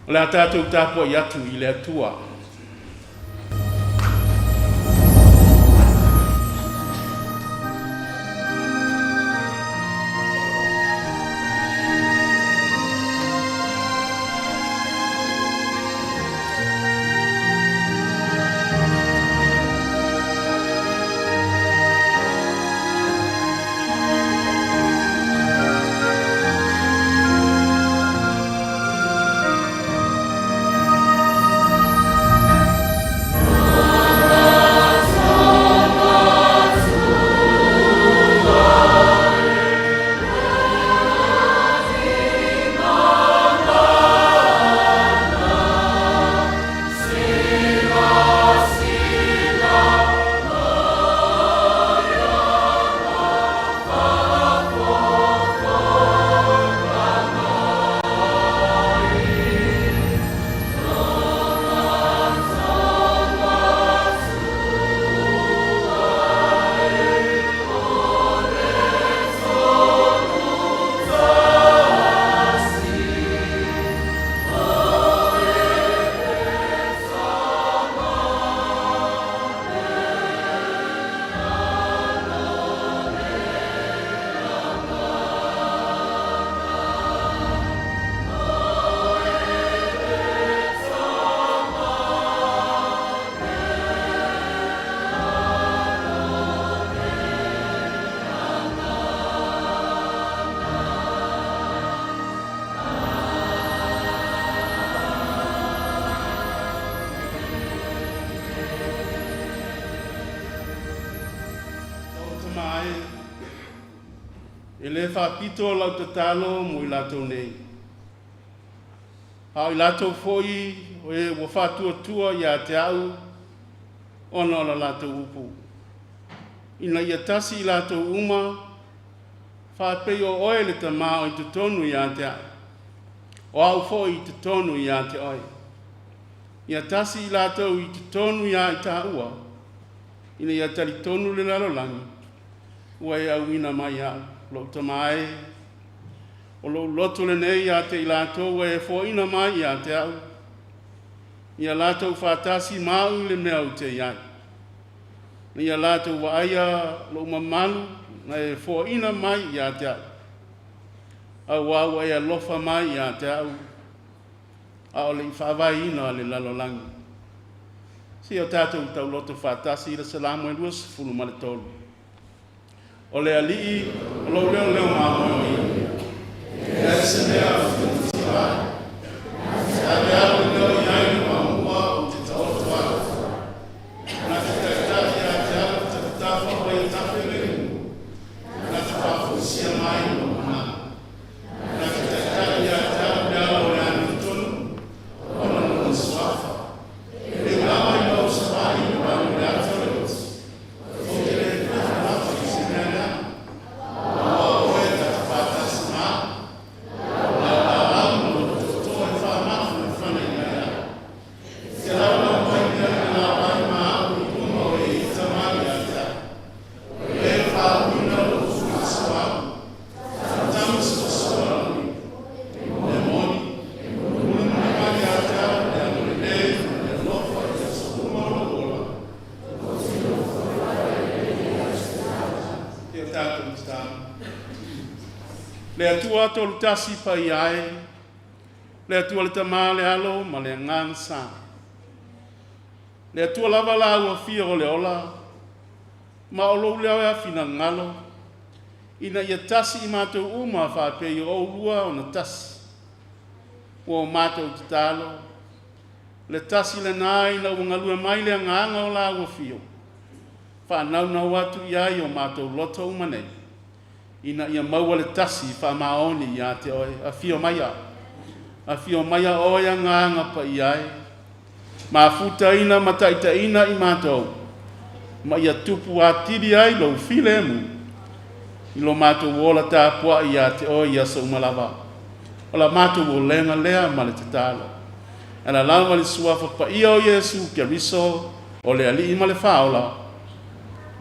O le a tatou tapuai atu i le Atua. Lou Tama e, e le faapito lau tatalo mo i latou nei, a o i latou foi o e ua faatuatua ia te au ona o la latou upu, ina ia tasi i latou uma, faapei o oe le Tama o i totonu ia te au, o au foi i totonu ia te oe. Ia tasi i latou i totonu ia i tāua, ina ia talitonu le lalolagi, ua e auina mai iaʻu, lou Tama e, o lou loto lenei ia te i latou ua e foaina mai ia te au, ia latou faatasi ma au i le mea ou te i ai. Na ia latou vaaia lou mamalu na e foaina mai ia te au, auā ua e alofa mai ia te au, a o le i faavaeina le lalolagi. Se o tatou tauloto faatasi i le Salamo e 23. O le Alii o lou leoleo mamoe o ia. E leai se mea ou te mafatia ai. E ave au i mea o i ai le maamua ou te taoto ai. Na te taitai ia te au i tafatafa o ia tafe le limu. Na te faafoisia mai lou manatu. Na te taitai ia te au i le ala o le amiotonu, ona o lona suafa. E ui lava i lou savali i le vale o le ata o le oti, ou te le nofonofo i se mea leaga, aua o oe ta te faatasi ma au. O lau laau ma lou tootoo e faamafanafana ia te au. E te laulau mai mea e laoai ma au i luma o e ita mai ia te au. O le faauuina lou faasoa au, Tama soasoa lou Le moni, mulimuli mai ia te au le agalelei ma le alofa i aso uma o lou ola. Ia tatou tatalo. Le Atua Tolu Tasi paia e, le Atua le Tama, le Alo ma le Agaga Sa. Le Atua lava la ua fia o le ola, ma o lou leo e afinagalo, ina ia tasi i matou uma faapei o oulua ona tasi. Ua o matou tatalo, le tasi lena ina ua galue mai le agaga o la ua fio, faanaunau atu i ai o matou loto uma nei, ina ia maua le tasi faamaoni ia te oe. Afio maia, afio maia oe agaga paia e, mafutaina ma taitaiina i matou, ma ia tupu atili ai lou filemu i lo matou ola tapuai ia te oe i aso uma lava. O la matou olega lea ma le tatalo. E ala lava i le suafa paia o Iesu Keriso, o le Alii ma le Faaola.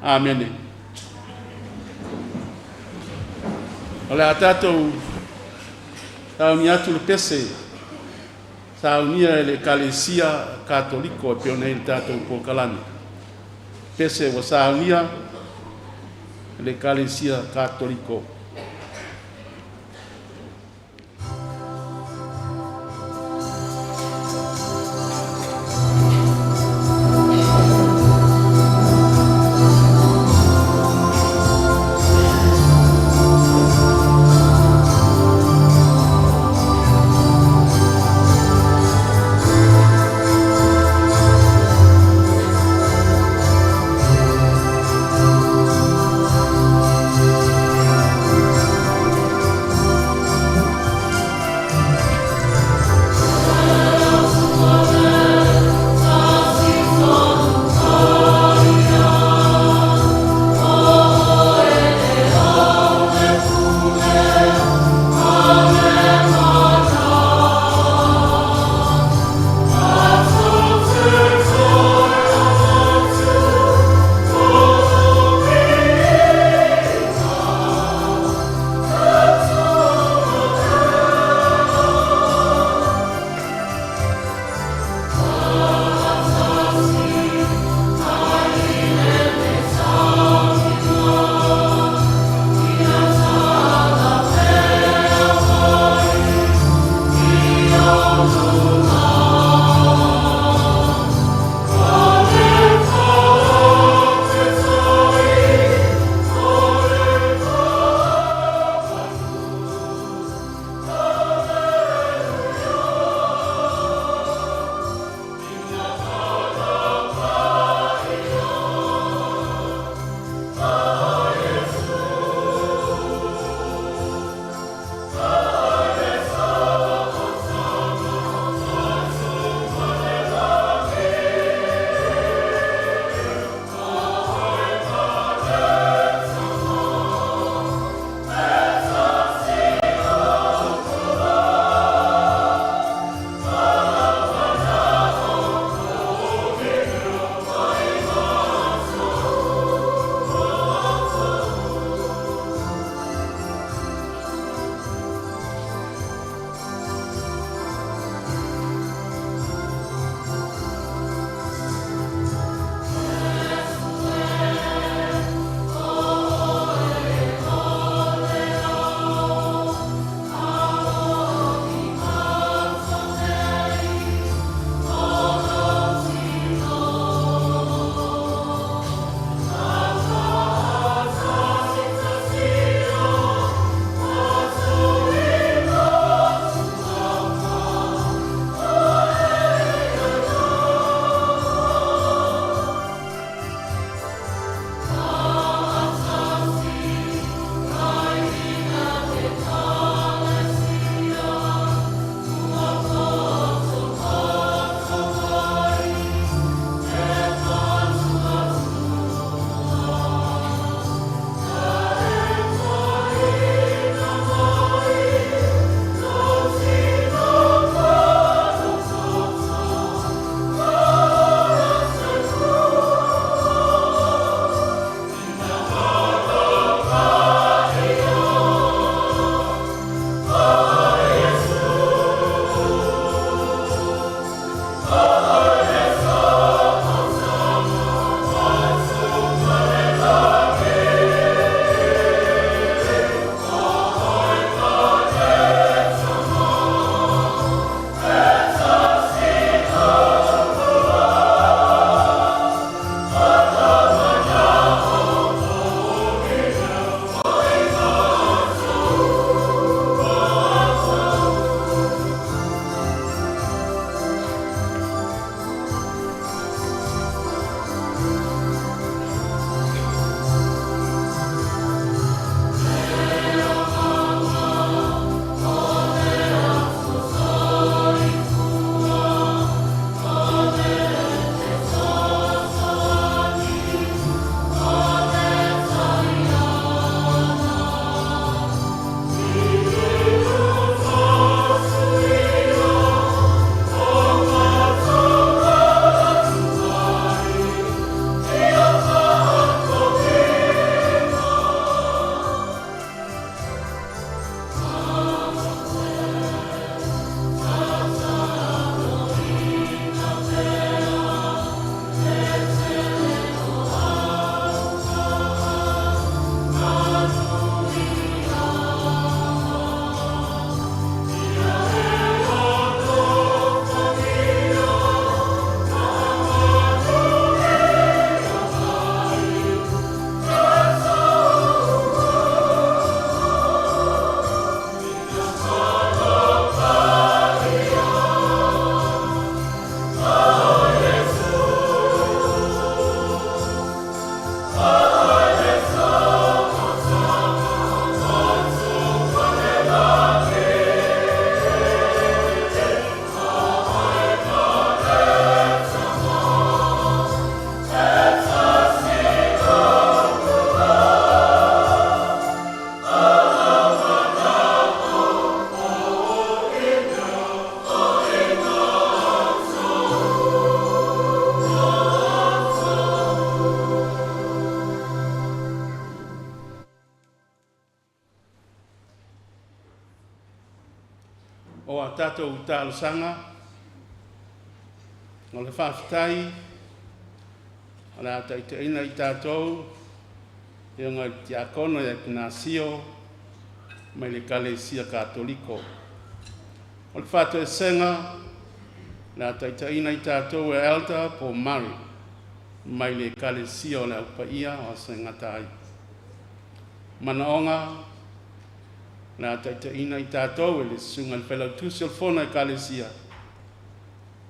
Amene. O le a tatou tauni atu le pese. Saunia e le Ekalesia Katoliko e pei ona i ai le tatou polokalame. Pese ua saunia e le Ekalesia Katoliko. tatou talosaga, o le faafetai o le a taitaiina i tatou le Afioga i le Tiakono ia Ikenasio mai le Ekalesia Katoliko. O le faatoesega, o le a taitaiina i tatou e Elder Paul Murray mai le Ekalesia o le Au Paia o Aso e Gata ai. Manaoga, o le a taitaiina i tatou e le Susuga i le Failautusi o le Fono a Ekalesia,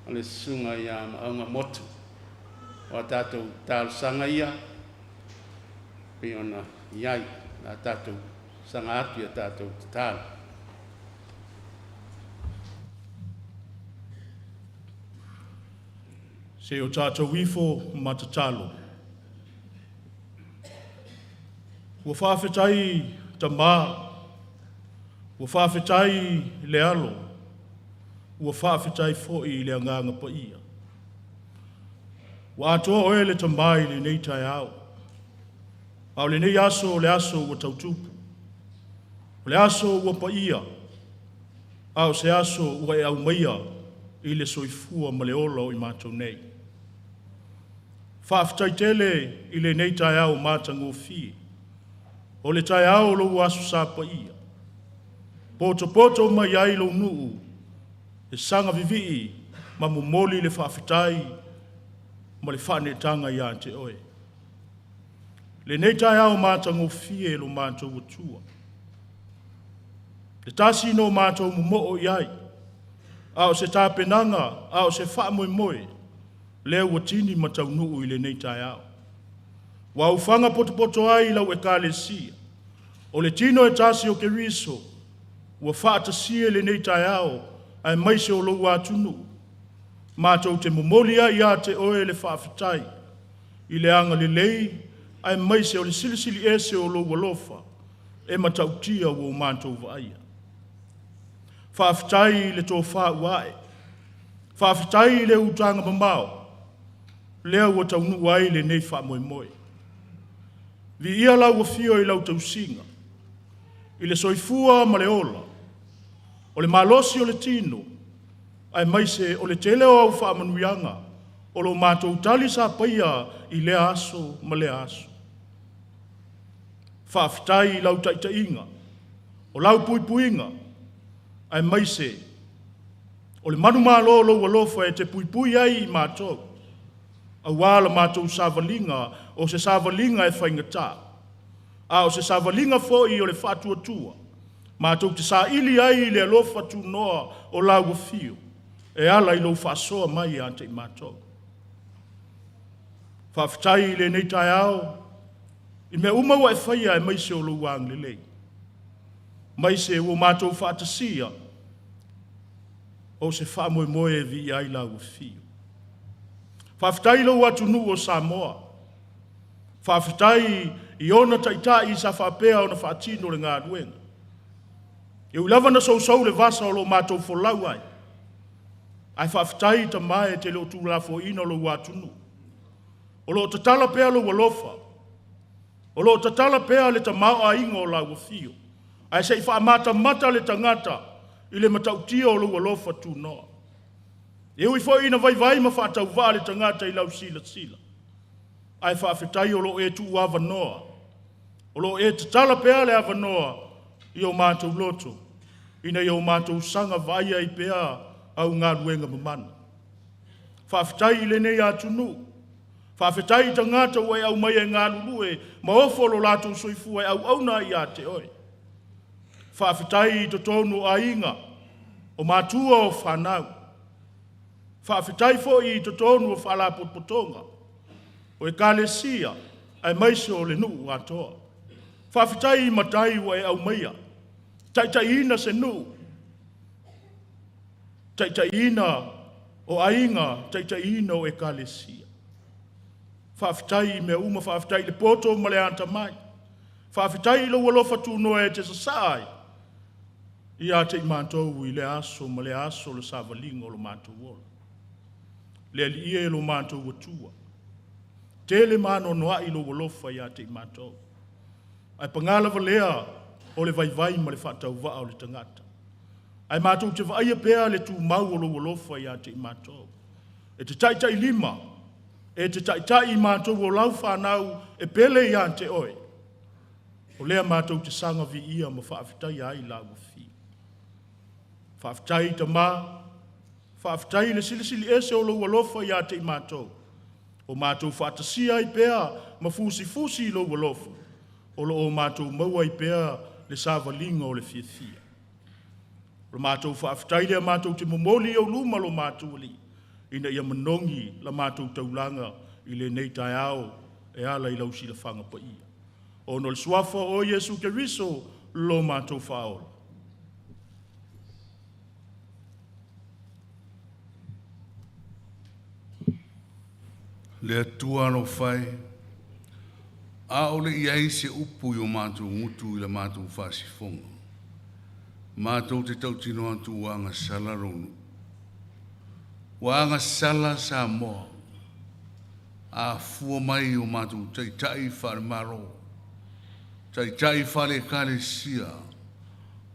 o le Susuga ia Maauga Motu. O a tatou talosaga ia pei ona i ai, o le a tatou saga atu i a tatou tatalo. Se i o tatou ifo ma tatalo. Ua faafetai Tama, ua faafetai le Alo, ua faafetai foi le Agaga Paia. Ua atoa Oe le Tama i lenei taeao, a o lenei aso o le aso ua tautupu, o le aso ua paia, a o se aso ua e aumaia i le soifua ma le ola o i matou nei. Faafetai tele i lenei taeao matagofie, o le taeao o lou Aso Sa paia, potopoto mai ai lou nuu e saga vivii ma momoli le faafetai ma le faaneetaga ia te Oe. Lenei taeao matagofie lo matou Atua, e tasi no matou momoo i ai, a o se tapenaga, a o se faamoemoe, lea ua tini ma taunuu i lenei taeao. Ua aufaga potopoto ai lau Ekalesia, o le tino e tasi o Keriso ua faatasia i lenei taeao aemaise o lou atunuu, matou te momoli ai ia te Oe le faafetai i le agalelei aemaise o le silisili ese o lou alofa e matautia ua o matou vaaia. Faafetai i le tofa ua ae, faafetai i le utaga mamao lea ua taunuu ai lenei faamoemoe. Viia lau afio i lau tausiga, i le soifua ma le ola, o le malosi o le tino, aemaise o le tele o au faamanuiaga o lo matou talisapaia i lea aso ma lea aso. Faafetai i lau taitaiga, o lau puipuiga, aemaise o le manumalo o lou alofa e te puipui ai i matou, aua la matou savaliga, o se savaliga e faigata, a o se savaliga foi o le faatuatua, matou te saili ai i le alofa tunoa o lau afio e ala i lou faasoa mai ia te i matou. Faafetai i lenei taeao i mea uma ua e faia aemaise o lou agalelei, aemaise ua matou faatasia o se faamoemoe e viia ai lau afio. Faafetai i lou atunuu o Samoa, faafetai i ona taitai sa faapea ona faatino le galuega. E ui lava ina sousou le vasa o lo o matou folau ai, ae faafetai Tama e te le o tuulafoaiina lou atunuu. O lo o tatala pea lou alofa, o lo o tatala pea le tamaoaiga o lau afio, ae se i faamatamata le tagata i le matautia o lou alofa tunoa. E ui foi ina vaivai ma faatauvaa le tagata i lau silasila, ae faafetai o lo o e tuuavanoa, o lo o e tatala pea le avanoa i o matou loto, ina ia o matou saga vaaia ai pea au galuega mamana. Faafetai i lenei atunuu, faafetai i tagata ua e aumaia e galulue ma ofo lo latou soifua e auauna ai ia te Oe. Faafetai i totonu o aiga, o matua o fanau. Faafetai foi i totonu o faalapotopotoga, o ekalesia, aemaise o le nuu atoa. Faafetai i matai ua e aumaia, taitaiina se nuu, taitaiina o aiga, taitaiina o ekalesia. Faafetai i mea uma, faafetai i le poto ma le atamai. Faafetai i lou alofa tunoa e te sasaa ai ia te i matou i lea aso ma lea aso o le savaliga o lo matou ola. Le Alii e lo matou Atua, tele ma anoanoai lou alofa ia te i matou, ae paga lava lea o le vaivai ma le faatauvaa o le tagata. Ae matou te vaaia pea le tumau o lou alofa ia te i matou. E te taitai lima, e te taitai i matou o lau fanau e pele ia te oe. O lea matou te saga viia ma faafetaia ai lau afio. Faafetai Tama, faafetai i le Silisili Ese o lou alofa ia te i matou, o matou faatasia ai pea ma fusifusi i lou alofa, o lo o matou maua ai pea le savaliga o le fiafia. O le matou faafetai lea matou te momoli i ou luma lo matou Alii, ina ia manogi la matou taulaga i lenei taeao e ala i lau silafaga paia. Ona o le suafa o Iesu Keriso lo matou Faaola. Le Atua alofa e, a o le i ai se upu i o matou gutu i la matou faasifoga, matou te tautino atu ua agasala lou nuu. Ua agasala Samoa, afua mai i o matou taitai faale-Malo, taitai faale-Ekalesia,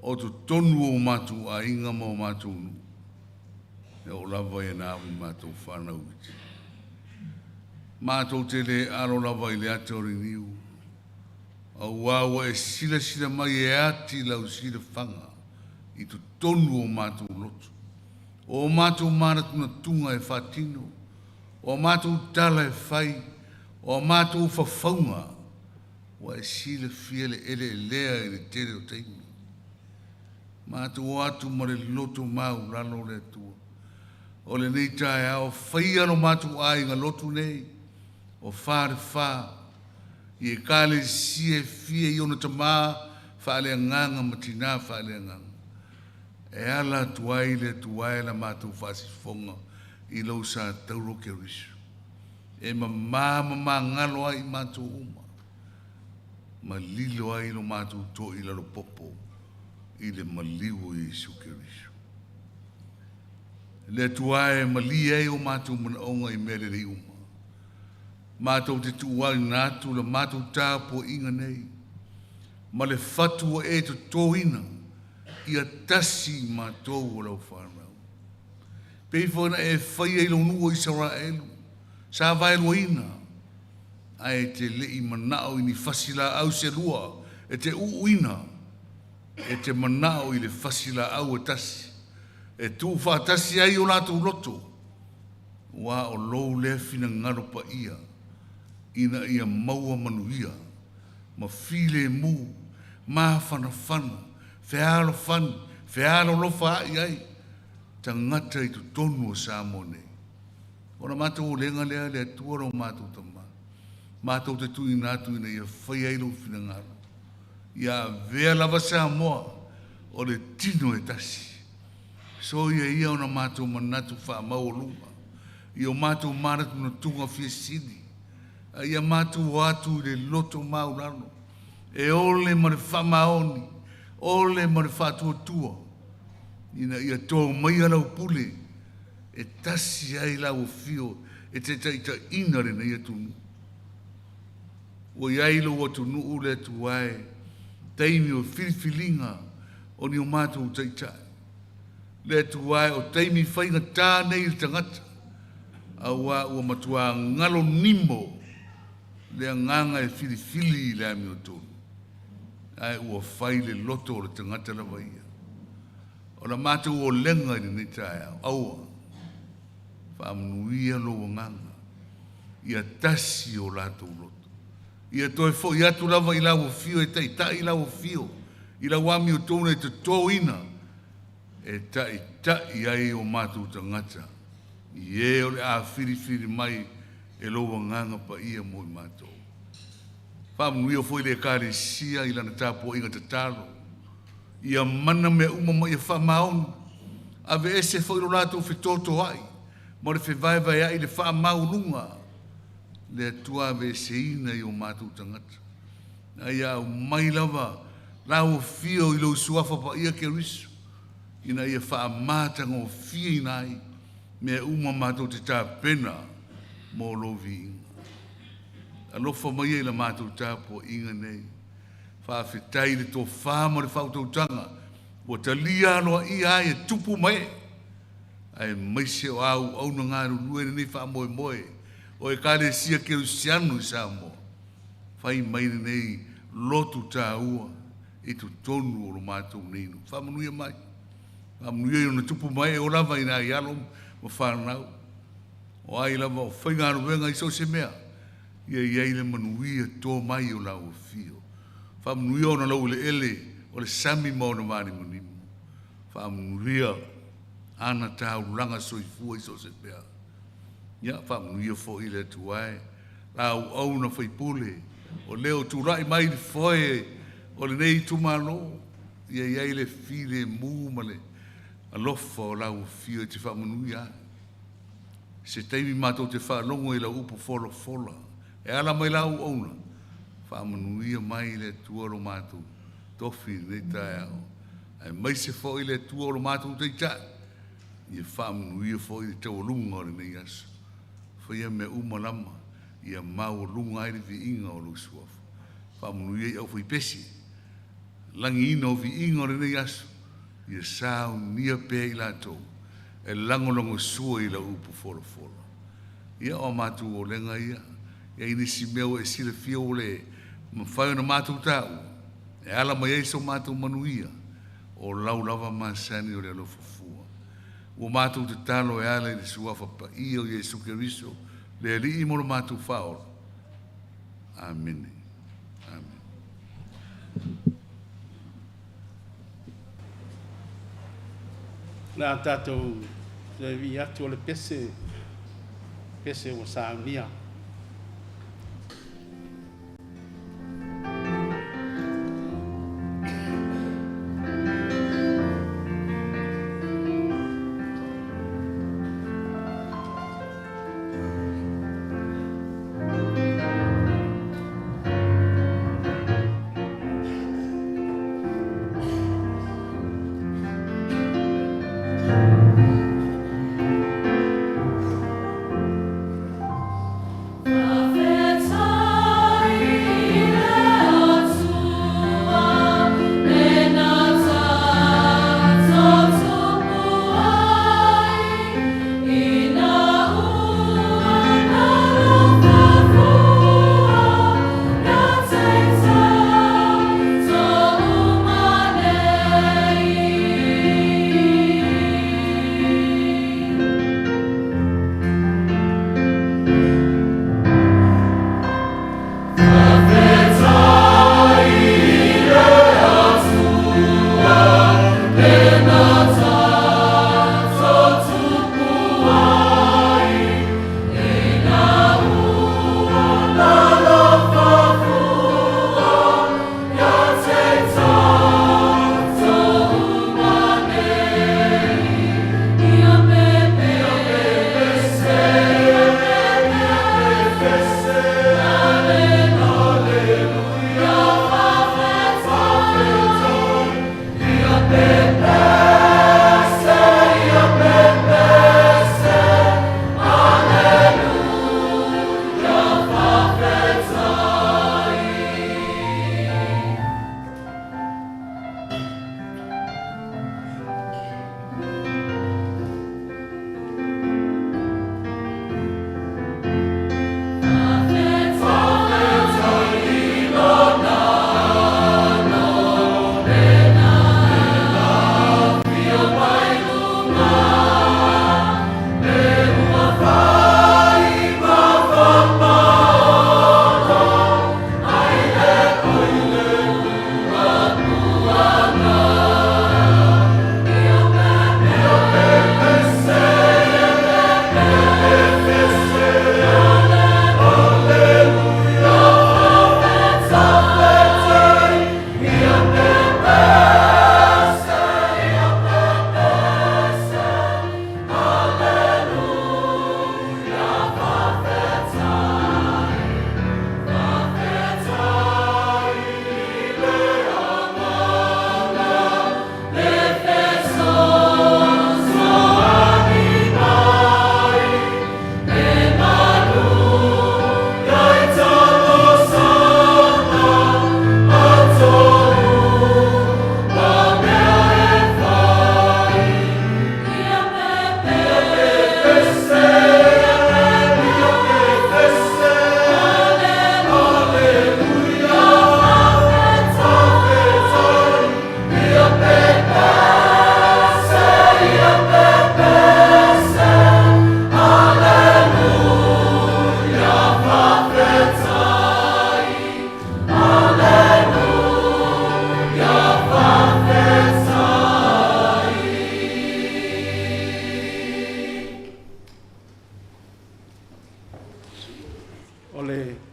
o totonu o matou aiga ma o matou nuu, e oo lava ia na ave matou fanau iti. Matou te le alo lava i le ata o le niu, auā ua e silasila mai e ati lau silafaga i totonu o matou loto. O matou manatunatuga e faatino, o matou tala e fai, o a matou fafauga, ua e silafia le eleelea i le tele o taimi. Matou o atu ma le loto maulalo le Atua. O lenei taeao, faia lo matou aiga lotu nei, o Falefa, i Ekalesia e fia i ona tamā faaleagaga ma tinā faaleagaga. E ala atu ai le Atua e la matou faasifoga i lou sa tauro Keriso. E mamā ma magalo ai i matou uma, ma lilo ai lo matou to'i lalo popo i le maliu o Iesu Keriso. Le Atua e malie ai o matou manaoga i mea lelei uma. Matou te tuuina atu la matou tapuaiga nei, ma le fatu ua e totoina, ia tasi i matou o lau fanau. Pei foi ona e faia i lou nuu o Isaraelu, sa vaeluaina, ae te le i manao i ni fasilaau se lua e te uuina, e te manao i le fasilaau e tasi, e tuufaatasi ai o latou loto, ua o lou lea finagalo paia, ina ia maua manuia, ma filemu, mafanafana, fealofani, fealolofa ai ai, tagata i totonu o Samoa nei. O la matou olega lea le Atua lo matou Tama, matou te tuuina atu ina ia faia ai lou finagalo, ia avea lava Samoa o le tino e tasi. Soia ia ona matou manatu faamaualuga, i o matou manatunatuga fia sili, a ia matou o atu i le loto maulalo, e ole ma le faamaoni, ole ma le faatuatua, ina ia tō maia lau pule, e tasi ai lau afio e te taitaiina lenei atunuu. Ua i ai lou atunuu le Atua e, taimi o filifiliga o ni o matou taitai. Le Atua e, o taimi faigatā nei i le tagata, auā ua matua galo nimo le agaga e filifili i le amiotonu, ae ua fai le loto o le tagata lava ia. O la matou olega i lenei taeao, aua, faamanuia lou agaga, ia tasi o latou loto. Ia toe foi atu lava i lau afio e taitai lau afio, i lau amiotonu e totoina, e taitai ai o matou tagata, i e o le a filifili mai e lou agaga paia mo i matou. Faamanuia foi le Ekalesia i lana tapuaiga tatalo, ia mana mea uma ma ia faamaoni, aveese foi lo latou fetotoai, ma le fevaevaeai le faamaualuga, le Atua aveeseina i o matou tagata. A ia aumai lava lau afio i lou suafa paia Keriso, ina ia faamatagofieina ai mea uma matou te tapena mo lou viiga. Alofa mai i la matou tapuaiga nei. Faafetai i le tofa ma le faautautaga. Ua talia aloaia ai e tupu ma ee, aemaise o a auauna galulue i lenei faamoemoe o Ekalesia Kerisiano i Samoa. Fai mai lenei lotu taua i totonu o lo matou nei nuu. Faamanuia mai. Faamanuia i ona tupu ma ee o lava i nai alo ma fanau. O ai lava o faigaluega i so o se mea, ia i ai le manuia to mai o lau afio. Faamanuia ona laueleele o le sami ma ona mānimanima. Faamanuia ana taulaga soifua i so o se mea. Ia, faamanuia foi le Atua e la auauna faipule o lea o tulai mai i le foe o lenei itumalo, ia i ai le filemu ma le alofa o lau afio e te faamanuia ai. Se taimi matou te faalogo i lau upu folafola e ala mai lau auauna, faamanuia mai le Atua lo matou tofi i lenei taeao, aemaise foi le Atua o lo matou Taitai, ia faamanuia foi le taualuga o lenei aso. Faia mea uma lama, ia maualuga ai le viiga o lou suafa. Faamanuia i aufaipese, lagiina o viiga o lenei aso, ia saunia pea i latou, e lagolagosua i lau upu folafola. Ia o a matou olega ia, e i ai nisi mea ua e silafia ua le mafai ona matou taua, e ala mai ai so matou manuia, o lau lava masani o le alofa fua. Ua matou tatalo e ala i le suafa paia o Iesu Keriso, le Alii mo lo matou faaola. Amene. Amene. O le a tatou toe vii atu o le pese, pese ua saunia.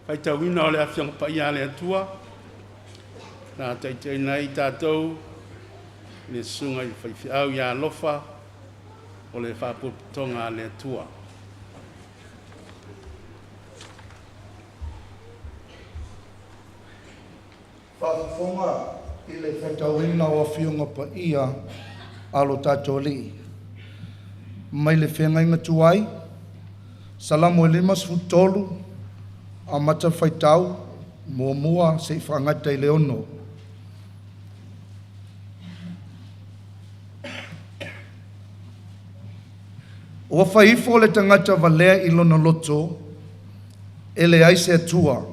Faitauina o le Afioga Paia a le Atua, na taitaiina ai tatou i le susuga i le faifeau ia Alofa o le Faapotopotoga a le Atua. Faafofoga i le faitauina o Afioga Paia a lo tatou Alii. Mai le feagaiga tuai, Salamo e 53, amata le faitau muamua seia faagata i le 6. Ua fai ifo le tagata valea i lona loto, e leai se Atua.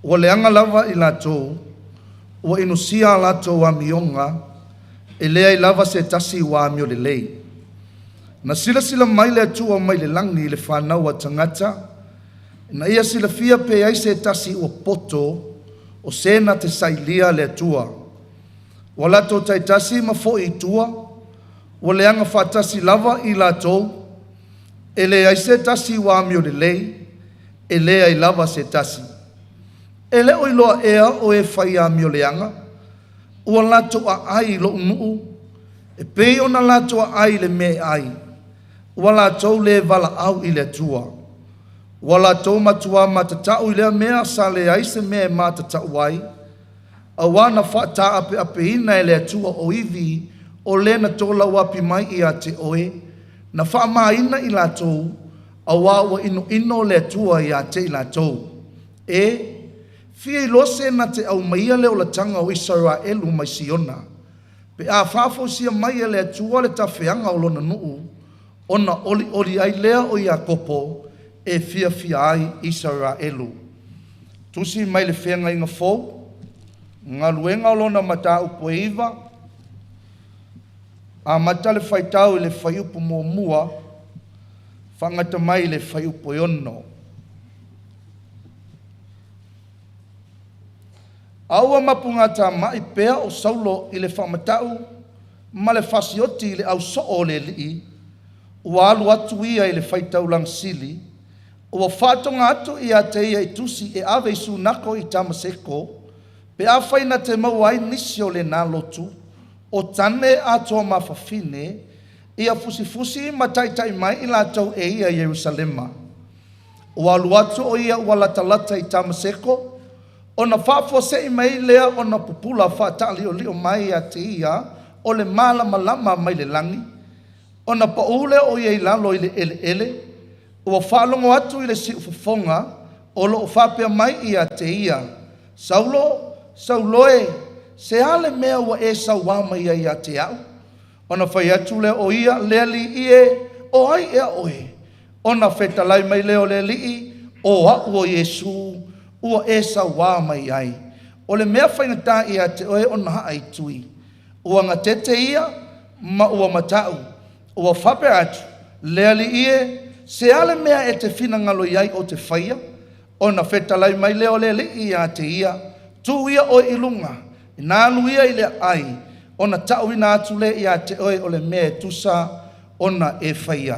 Ua leaga lava i latou, ua inosia a latou amioga, e leai lava se tasi ua amio lelei. Na silasila mai le Atua mai le lagi i le fanau a tagata, ina ia silafia pe i ai se tasi ua poto, o se na te sailia le Atua. Ua latou taitasi ma foi i tua, ua leaga faatasi lava i latou, e leai se tasi ua amio lelei, e leai lava se tasi. E le o iloa ea o e fai amio leaga, ua latou aai i lou nuu, e pei ona latou aai i le mea e ai. Ua latou le valaau i le Atua. Ua latou matuā matatau i lea mea sa leai se mea e matatau ai, auā na faataapeapeina e le Atua o ivi o le na tolauapi mai ia te oe, na faamāina i latou, auā ua inoino le Atua ia te i latou. E fia iloa se na te aumaia le olataga o Isaraelu mai Siona, pe a faafoisia mai e le Atua le tafeaga o Lona nuu, ona olioli ai lea o Iakopo e fiafia ai Isaraelu. Tusi mai le Feagaiga Fou, Galuega o lona Mataupu e 9, amata le faitau i le fuaiupu 1, faagata mai i le fuaiupu e 6. A ua mapugatama'i pea o Saulo i le faamata'u ma le fasioti i le ausoo o le Alii, ua alu atu ia i le faitaulaga sili, ua faatoga atu ia te ia i tusi e ave i sunako i Tamaseko, pe afai na te maua ai nisi o lena lotu, o tane atoa ma fafine, ia fusifusi ma taitai mai i latou e ia i Ierusalema. Ua alu atu o ia ua latalata i Tamaseko, ona faafuasei mai lea ona pupula faataaliolio mai ia te ia o le malamalama mai le lagi, ona pau lea o ia i lalo i le eleele. Ua faalogo atu i le siufofoga o lo o faapea mai ia te ia, “Saulo, Saulo e, se a le mea ua e sauā mai ai ia te a'u?” Ona fai atu lea o ia, “Le Alii e, o ai ea oe?” Ona fetalai mai lea o le Alii, “O a'u o Iesu ua e sauā mai ai. O le mea faigata ia te oe ona haaitui.” Ua gatete ia ma ua mata'u, ua faapea atu, “Le Alii e, se a le mea e te finagalo ai ou te faia?” Ona fetalai mai lea o le Alii ia te ia, “Tuu ia oe i luga, ina alu ia i le aai, ona ta'uina atu lea ia te oe o le mea e tusa ona e faia.”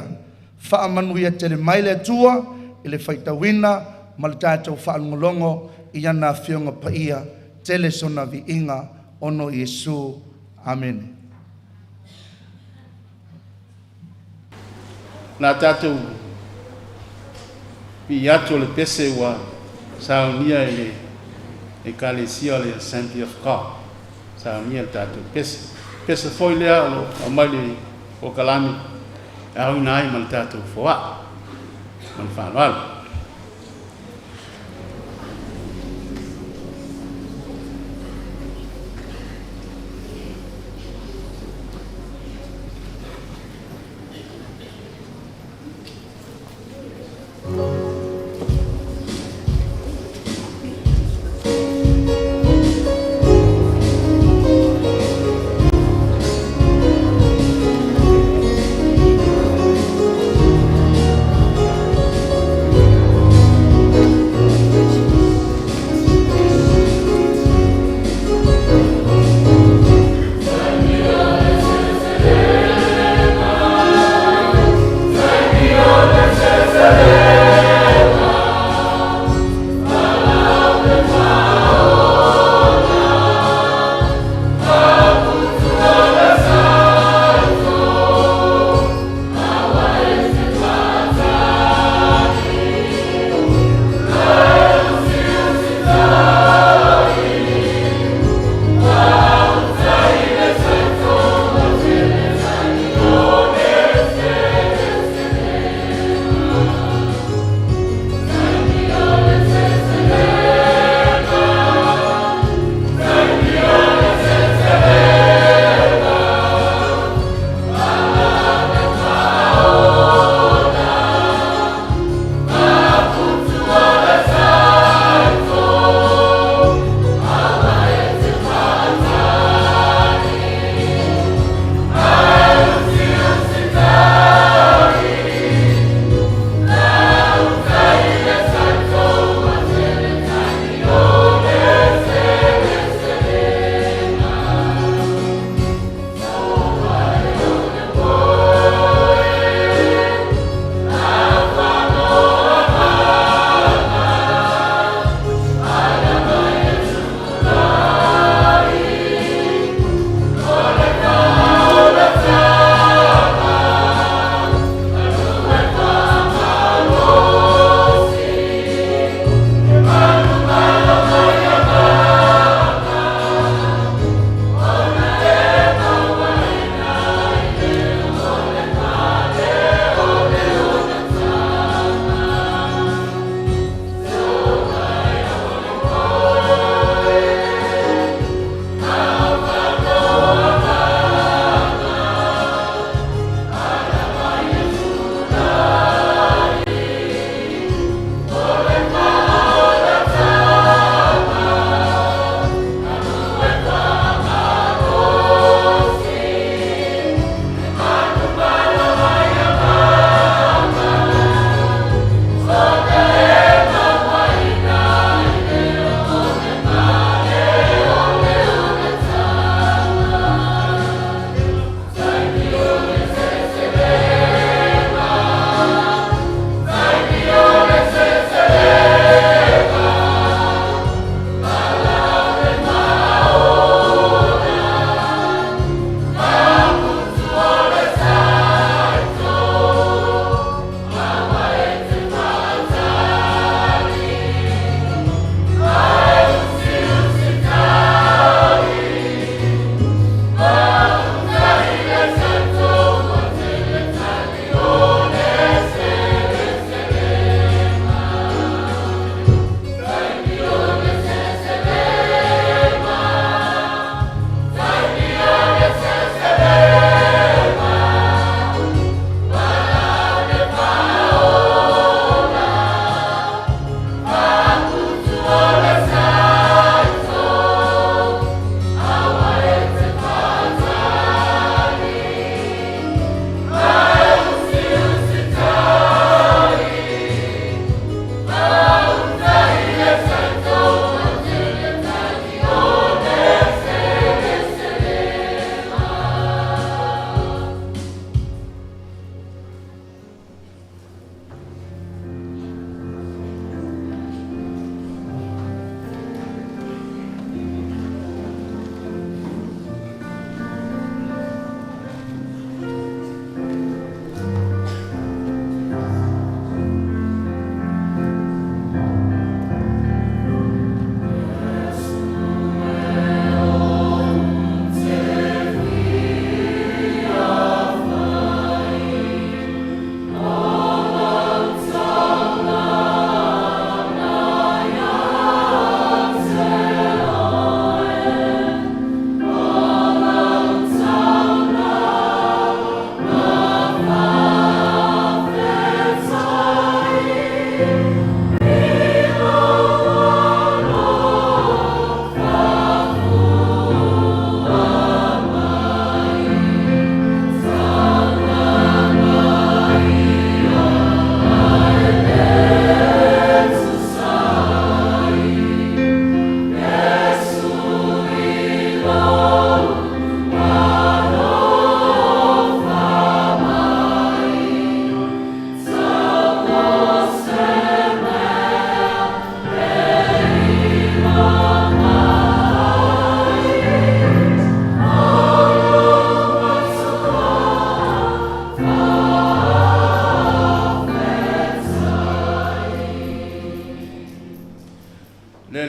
Faamanuia tele mai le Atua i le faitauina ma le tatou faalogologo i ana Afioga Paia, tele sona viiga ona o Iesu. Amene. Na tatou pii atu o le pese ua saunia e le Ekalesia o le Assembly of God, saunia le tatou pese. Pese foi lea o lo o aumai le polokalame e aoina ai ma le tatou foaa ma le faaaloalo.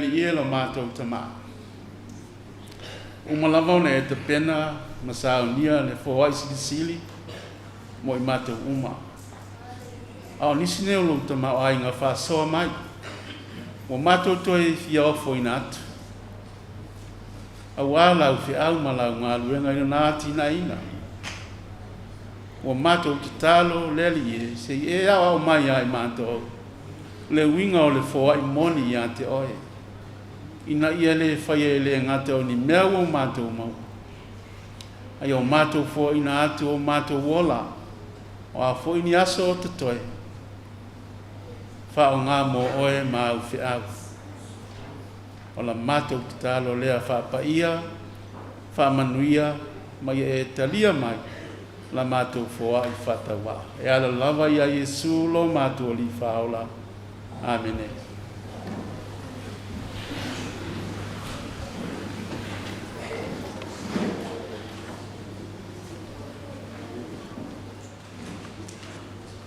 Alii e lo matou Tamā, uma lava ona e tapena ma saunia le foai silisili mo i matou uma. A o nisi nei o lou tamaoaiga faasoa mai, ua matou toe fia ofoina atu, auā lau feau ma lau galuega i lona atinaeina. Ua matou tatalo le Alii e, se i e aoao mai ia i matou le uiga o le foai moni ia te oe, ina ia le faia e le gata o ni mea ua matou maua, a ia o matou foaiina atu o matou ola, o a foi ni aso o totoe, faaaoga mo oe ma au feau. O la matou tatalo lea faapaia, faamanuia, ma ia e talia mai la matou foai faatauvaa. E ala lava ia Iesu lo matou Alii Faaola. Amene.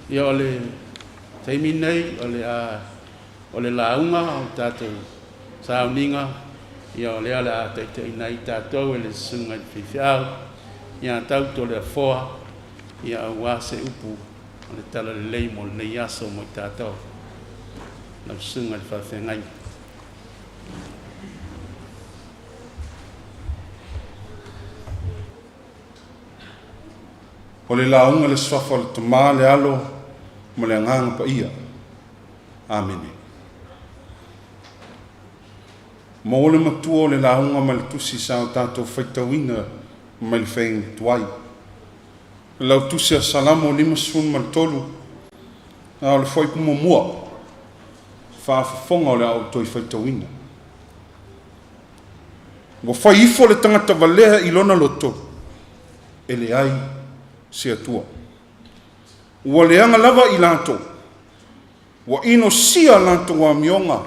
Ia o le taimi nei o le a o le lauga o tatou sauniga, ia o lea o le a taitaiina ai tatou e le susuga i le faifeau ia Tautoleafoa, ia auā se upu o le talalelei mo lenei aso mo i tatou. Lau susuga i le faafeagaiga. O le lauga i le Suafa o le Tama, le Alo ma le Agaga Paia. Amene. Maua le matua o le lauga mai le tusi sa o tatou faitauina mai le faiga tuai. Lau tusi a Salamo 53, a o le fuaiupu muamua, faafofoga o le a ou toe faitauina. Ua fai ifo le tagata valea i lona loto, e leai se Atua. Ua leaga lava i latou, ua inosia latou amioga,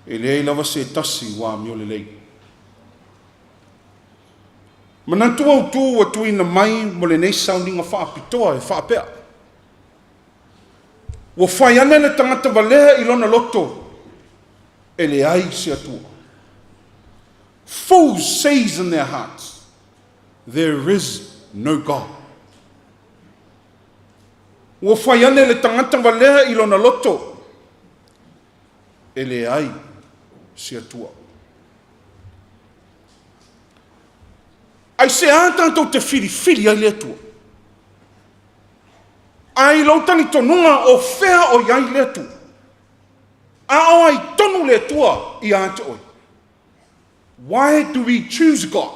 e leai lava se tasi ua amio lelei. Manatu autu ua tuuina mai mo lenei sauniga faapitoa e faapea, ua fai ane le tagata valea i lona loto, e leai se Atua. Fools says in their hearts, there is no God. Ua fai ane le tagata valea i lona loto, e leai se Atua. Aisea tatou te filifili ai le Atua? Ae i lou talitonuga o fea o i ai le Atua? A o ai tonu le Atua ia te oe? Why do we choose God?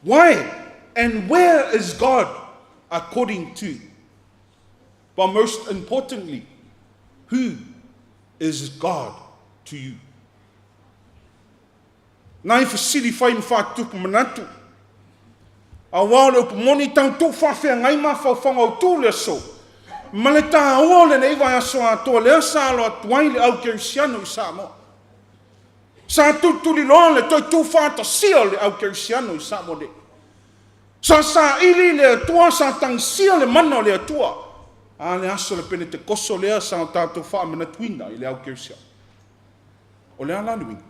Why and where is God according to you? But most importantly, who is God to you? Nai fesili fai ma faatupu manatu. Auā o le upu moni tau tuu faafeagai mafaufauga o tu le aso. Ma le tāua o lenei vaiaso atoa lea sa alo atu ai le au kerisiano i Samoa. Sa tulituliloa le toe tuufaatasia o le au kerisiano i Samoa nei. Sa saili le Atua, sa tagisia le mana o le Atua. A le aso o le Penetekoso lea sa o tatou faamanatuina i le au kerisiano. O le a la le uiga?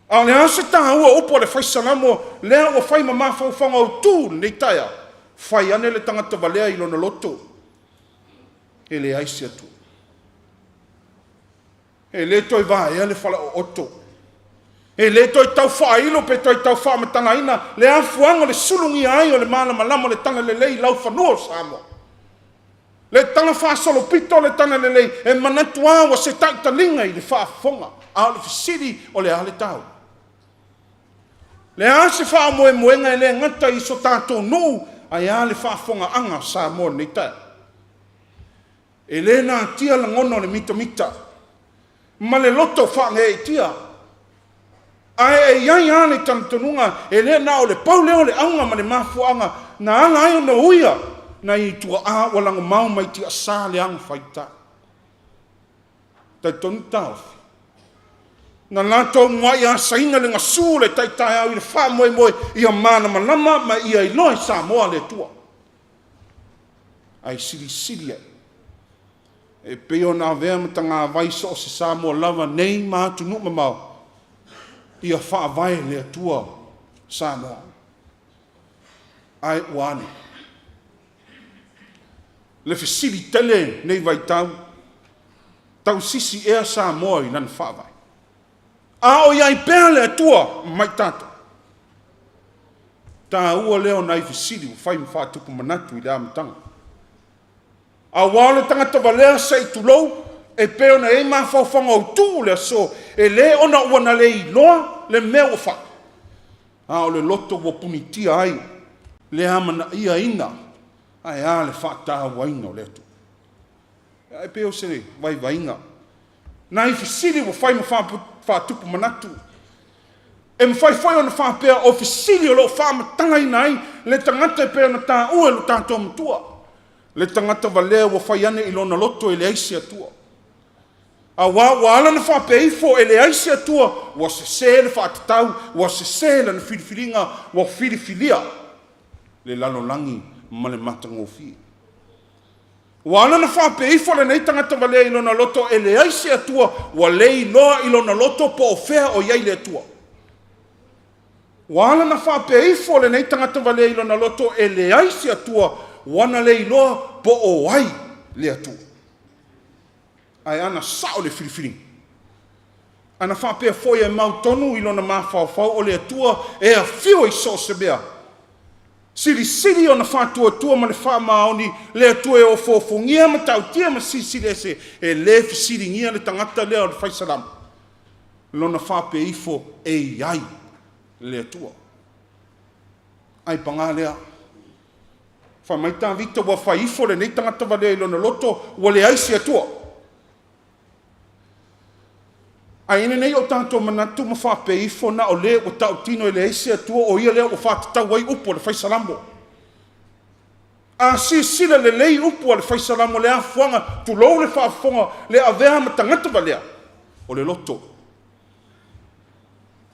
A o le a se tāua upu a le fai Salamo lea ua fai ma mafaufauga autu lenei taeao? Fai ane le tagata valea i lona loto, e leai se Atua. E le toe vaea le falaooto. E le toe tau faailo pe toe tau faamatalaina le afuaga o le sulugia ai o le malamalama o le talalelei i laufanua o Samoa. Le tala faasolopito o le talalelei e manatu lava ua se taitaliga i le faafofoga, a o le fesili o le a le taua? Le a se faamoemoega e le gata i so tatou nuu ae a le faafofogaaga a Samoa i lenei taeao? E le natia lagona o le mitamita ma le loto faaneeitia, ae e i ai lava le talitonuga e le na o le pau lea o le auga ma le mafuaaga na ala ai ona uia nai tuaa ua lagomau mai tiasa le agafaita. Talitonu taofi, na latou muai asaina le gasu o le taitaeau i le faamoemoe ia malamalama ma ia iloa i Samoa le Atua. Ae silisili ai. E pei ona avea ma tagavai so o se Samoa lava nei ma atunuu mamao, ia faavae le Atua Samoa. Ae ua a nei? Le fesili tele nei vaitau, tausisi ea Samoa i lana faavae? A o i ai pea le Atua ma i tatou? Taua lea o nai fesili ua fai ma faatupu manatu i le amataga. Aua o le tagata valea se i tulou, e pei ona i ai mafaufauga o le aso, e le ona ua na le iloa le mea ua fai, a o le loto ua punitia ai le amanaiaina ae a le faatauaina o le Atua. Ae pei o se vaivaiga. Nai fesili ua fai ma faatupu manatu. E mafai foi ona faapea o fesili o lo o faamatalaina ai le tagata e pei ona taua e lo tatou Matua. Le tagata valea ua fai ane i lona loto e leai se Atua. Aua ua ala ona faapea ifo e leai se Atua, ua sese le faatatau, ua sese lana filifiliga, ua filifilia le lalolagi ma le matagofie. Ua ala ona faapea ifo lenei tagata valea i lona loto e leai se Atua, ua le iloa i lona loto po o fea o i ai le Atua. Ua ala ona faapea ifo lenei tagata valea i lona loto e leai se Atua, ua na le iloa po o ai le Atua. Ae ana sao le filifiliga. Ana faapea foi e mautonu i lona mafaufau o le Atua e afio i so o se mea. Silisili ona faatuatua ma le faamaoni le Atua e ofoofogia ma tautia ma silisili ese, e le fesiligia le tagata lea o le fai salamo. Lona faapea ifo e i ai le Atua. Ai paga lea, fai mai Tavita ua fai ifo lenei tagata valea i lona loto ua leai se Atua. Ae ina nei o tatou manatu ma faapea ifo na o le ua tautino e leai se Atua o ia lea ua faatatau ai upu a le fai salamo. A silasila lelei upu a le fai salamo le afuaga, tulou le faafofoga, le avea ma tagata valea, o le loto.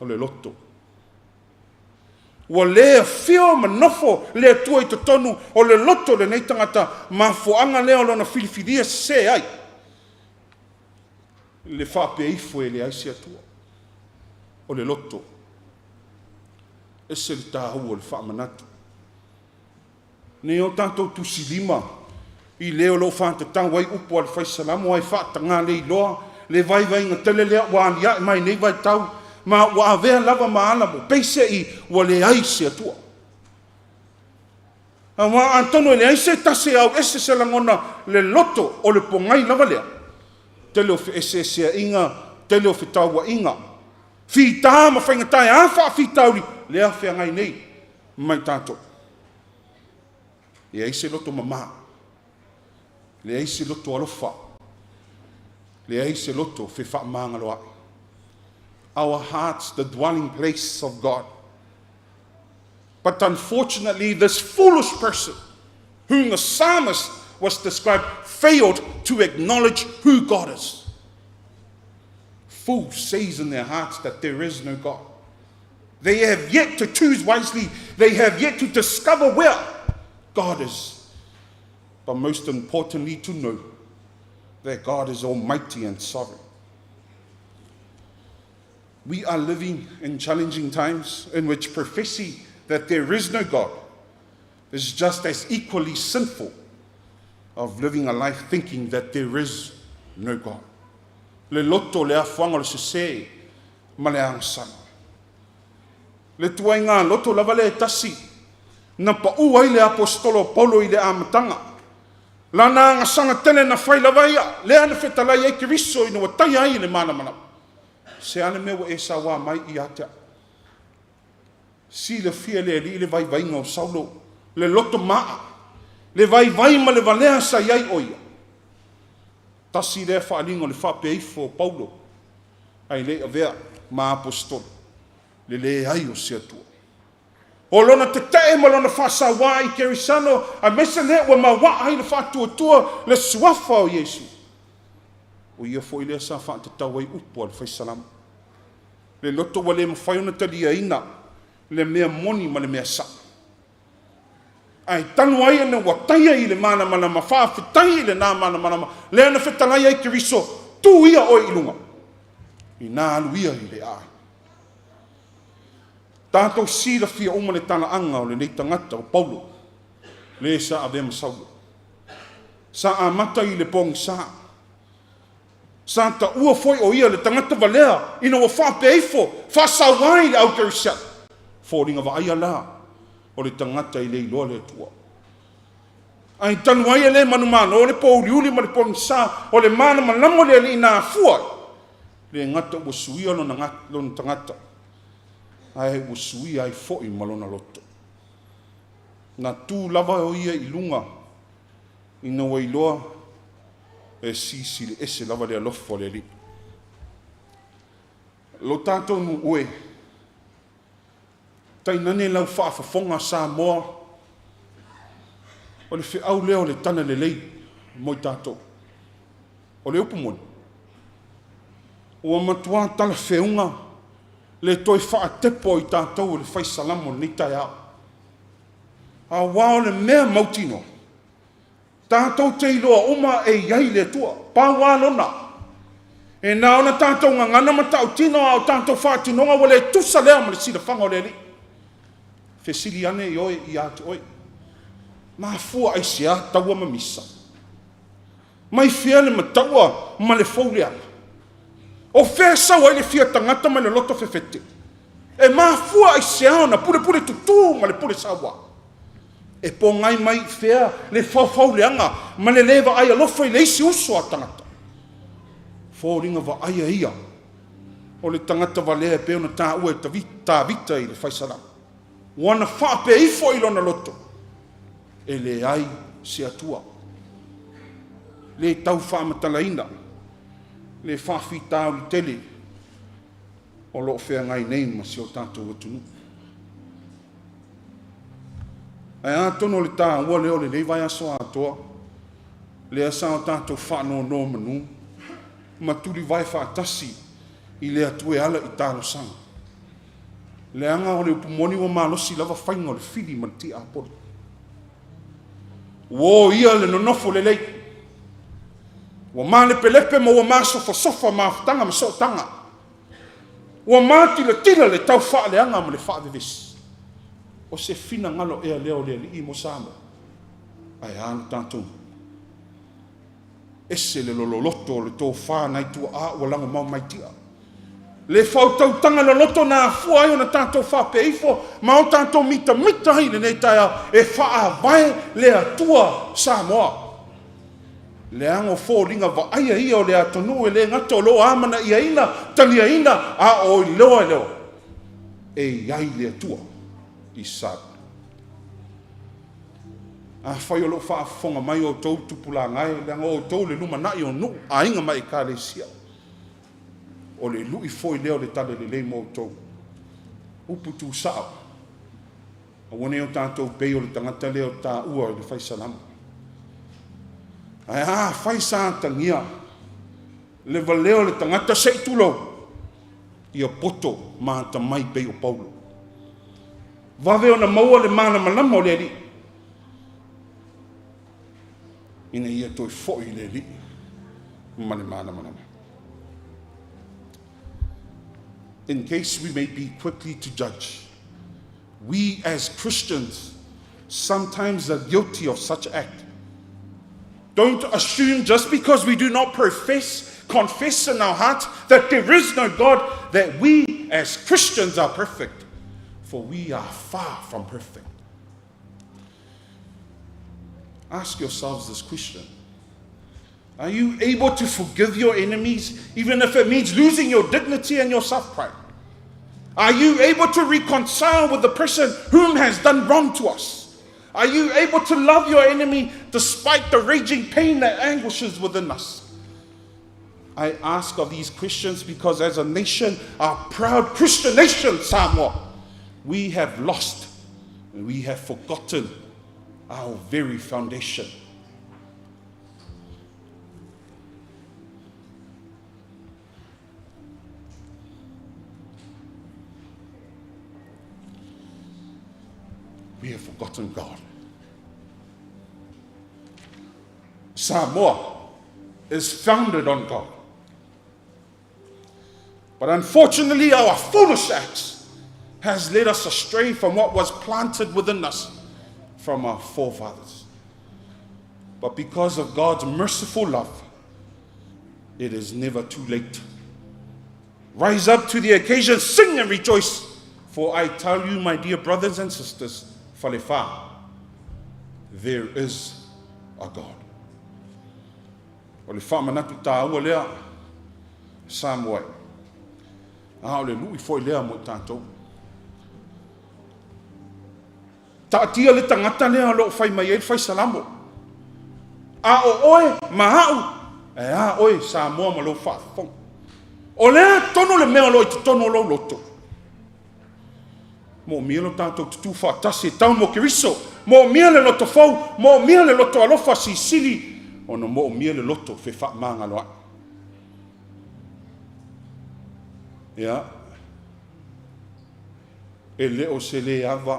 O le loto. Ua le afio ma nofo le Atua i totonu o le loto o lenei tagata, mafuaaga lea o lona filifilia sese ai le faapea ifo e leai se Atua. O le loto. Ese le taua o le faamanatu. Nei o tatou tusilima i le o lo o faatatau ai upu a le fai salamo ai faataga le iloa le vaivaiga tele lea ua aliae mai nei vaitau ma ua avea lava ma ala mo peiseai ua leai se Atua. Aua atonu e leai se tasi e au ese se lagona le loto o le pogai lava lea. Tele o feeseeseaiga, tele o fetauaiga, fita ma faigata e a faafitauli lea feagai nei ma i tatou. Leai se loto mamā, leai se loto alofa, leai se loto fefaamagaloa'i. Our hearts, the dwelling place of God. But unfortunately, this foolish person, whom the psalmist was described, failed to acknowledge who God is. Fools says in their hearts that there is no God. They have yet to choose wisely. They have yet to discover where God is. But most importantly, to know that God is almighty and sovereign. We are living in challenging times in which prophecy that there is no God is just as equally sinful of living a life thinking that there is no God. Le loto le afuaga o le sesē ma le agasala. Le tuaiga loto lava lea e tasi na paʻu ai le aposetolo o Paulo i le amataga. Lana agasala tele na fai lava ia, lea na fetalai ai Keriso ina ua taia ai i le malamalama. Se a le mea ua e sauā mai ia te au. Silafia e le Alii le vaivaiga o Saulo, le loto maa, le vaivai ma le valea sa i ai o ia. Tasi lea faaaliga o le faapea ifo o Paulo, ae le i avea ma aposetolo, le leai o se Atua. O lona tetee ma lona faasauā i Kerisano, aemaise lea ua mauaa ai le faatuatua le suafa o Iesu. O ia foi lea sa faatatau ai upu a le fai salamo. Le loto ua le mafai ona taliaina le mea moni ma le mea sao. Ae talu ai ona ua taia i le malamalama, faafetai i lena malamalama, lea na fetalai ai Keriso, tu ia oe i luga, ina alu ia i le aai. Tatou silafia uma le talaaga o lenei tagata o Paulo, le sa avea ma Saulo. Sa amata i le pogisa. Sa taua foi o ia le tagata valea ina ua faapea ifo, faasau ai le au kerisiano. Foliga vaaia la o le tagata e le iloa le Atua. Ae talu ai e le manumalo le pōuliuli ma le pogisa o le malamalama o le Alii na afua ai, le gata ua suia lona, lona tagata, ae ua suia ai foi ma lona loto. Na tu lava o ia i luga ina ua iloa e silisili ese lava le alofa o le Alii. Lo tatou nuu e, tainane lau faafofoga Samoa, o le feau lea o le tala lelei mo i tatou. O le upu moni, ua matua talafeuga le toe faatepa o i tatou e le fai salamo i lenei taeao. Aua o le mea mautinoa, tatou te iloa uma e i ai le Atua, pau lava lona. E na ona tatou gagana ma tautino a o tatou faatinoga ua le tusa lea ma le silafaga o le Alii. Fesili ane i oe ia te oe, mafua aisea taua ma misa? Mai fea le mataua ma le fouleaga? O fea e sau ai le fia tagata ma le loto fefete? E mafua aisea ona pulepule tutū ma le pule saua? E pogai mai i fea le faufauleaga ma le lē vaai alofa i le isi uso a tagata? Foliga vaaia ia o le tagata valea e pei ona taua e Tavita i le Fai Salamo. Ua na faapea ifo i lona loto, e leai se Atua. Le tau faamatalaina le faafitauli tele o lo o feagai nei ma si o tatou atunuu. Ae atonu o le taua lea o lenei vaiaso atoa, lea sa o tatou faanonomanu ma tulivae faatasi i le Atua e ala i talosaga. Leaga o le upu moni ua malosi lava faiga o le fili ma le tiapolo. Ua o ia le nonofo lelei, ua malepelepe ma ua masofasofa mafutaga ma sootaga, ua matilatila le tau faaleaga ma le faavevesi. O se finagalo ea lea o le Alii mo Samoa? Ae a lo tatou ese le lololoto o le tofa nai tuaa ua lagomau mai tia. Le faautautaga loloto na afua ai ona tatou faapea ifo ma o tatou mitamita ai i lenei taeao e faavae le Atua Samoa. Leaga o foliga vaaia ia o le atunuu e le gata o lo o amanaiaina, taliaina, a o iloa e leo e i ai le Atua i Samoa. Afai o lo o faafofoga mai outou tupulaga e, leaga o outou le lumanai o nuu, aiga ma ekalesia, o le lui foi lea o le tala lelei mo outou. Upu tuusao, aua ne i o tatou pei o le tagata lea o taua i le fai salamo. Ae afai sa atagia le valea o le tagata se i tulou, ia poto ma atamai pei o Paulo. Vave ona maua le malamalama o le Alii, ina ia toe foi i le Alii ma le malamalama. In case we may be quickly to judge, we as Christians sometimes are guilty of such act. Don't assume just because we do not profess, confess in our hearts that there is no God, that we as Christians are perfect, for we are far from perfect. Ask yourselves this question. Are you able to forgive your enemies, even if it means losing your dignity and your self-pride? Are you able to reconcile with the person whom has done wrong to us? Are you able to love your enemy despite the raging pain that anguishes within us? I ask of these questions because as a nation, our proud Christian nation, Samoa, we have lost and we have forgotten our very foundation. We have forgotten God. Samoa is founded on God. But unfortunately, our foolish acts has led us astray from what was planted within us from our forefathers. But because of God's merciful love, it is never too late. Rise up to the occasion, sing and rejoice. For I tell you, my dear brothers and sisters, Falefa, there is a God. O le faamanatu tāua lea, Samoa e. A o le lui foi lea mo i tatou. Taatia le tagata lea o lo o fai mai ai le fai Salamo. A o oe ma au, ae a oe Samoa ma lou faafofoga. O le a tonu le mea o lo o i totonu o lou loto? Moomia lo tatou tutū faatasi e tau mo Keriso. Moomia le loto fou, moomia le loto alofa silisili ona moomia le loto fefaamagaloa'i. Ia, e le o se lē ava,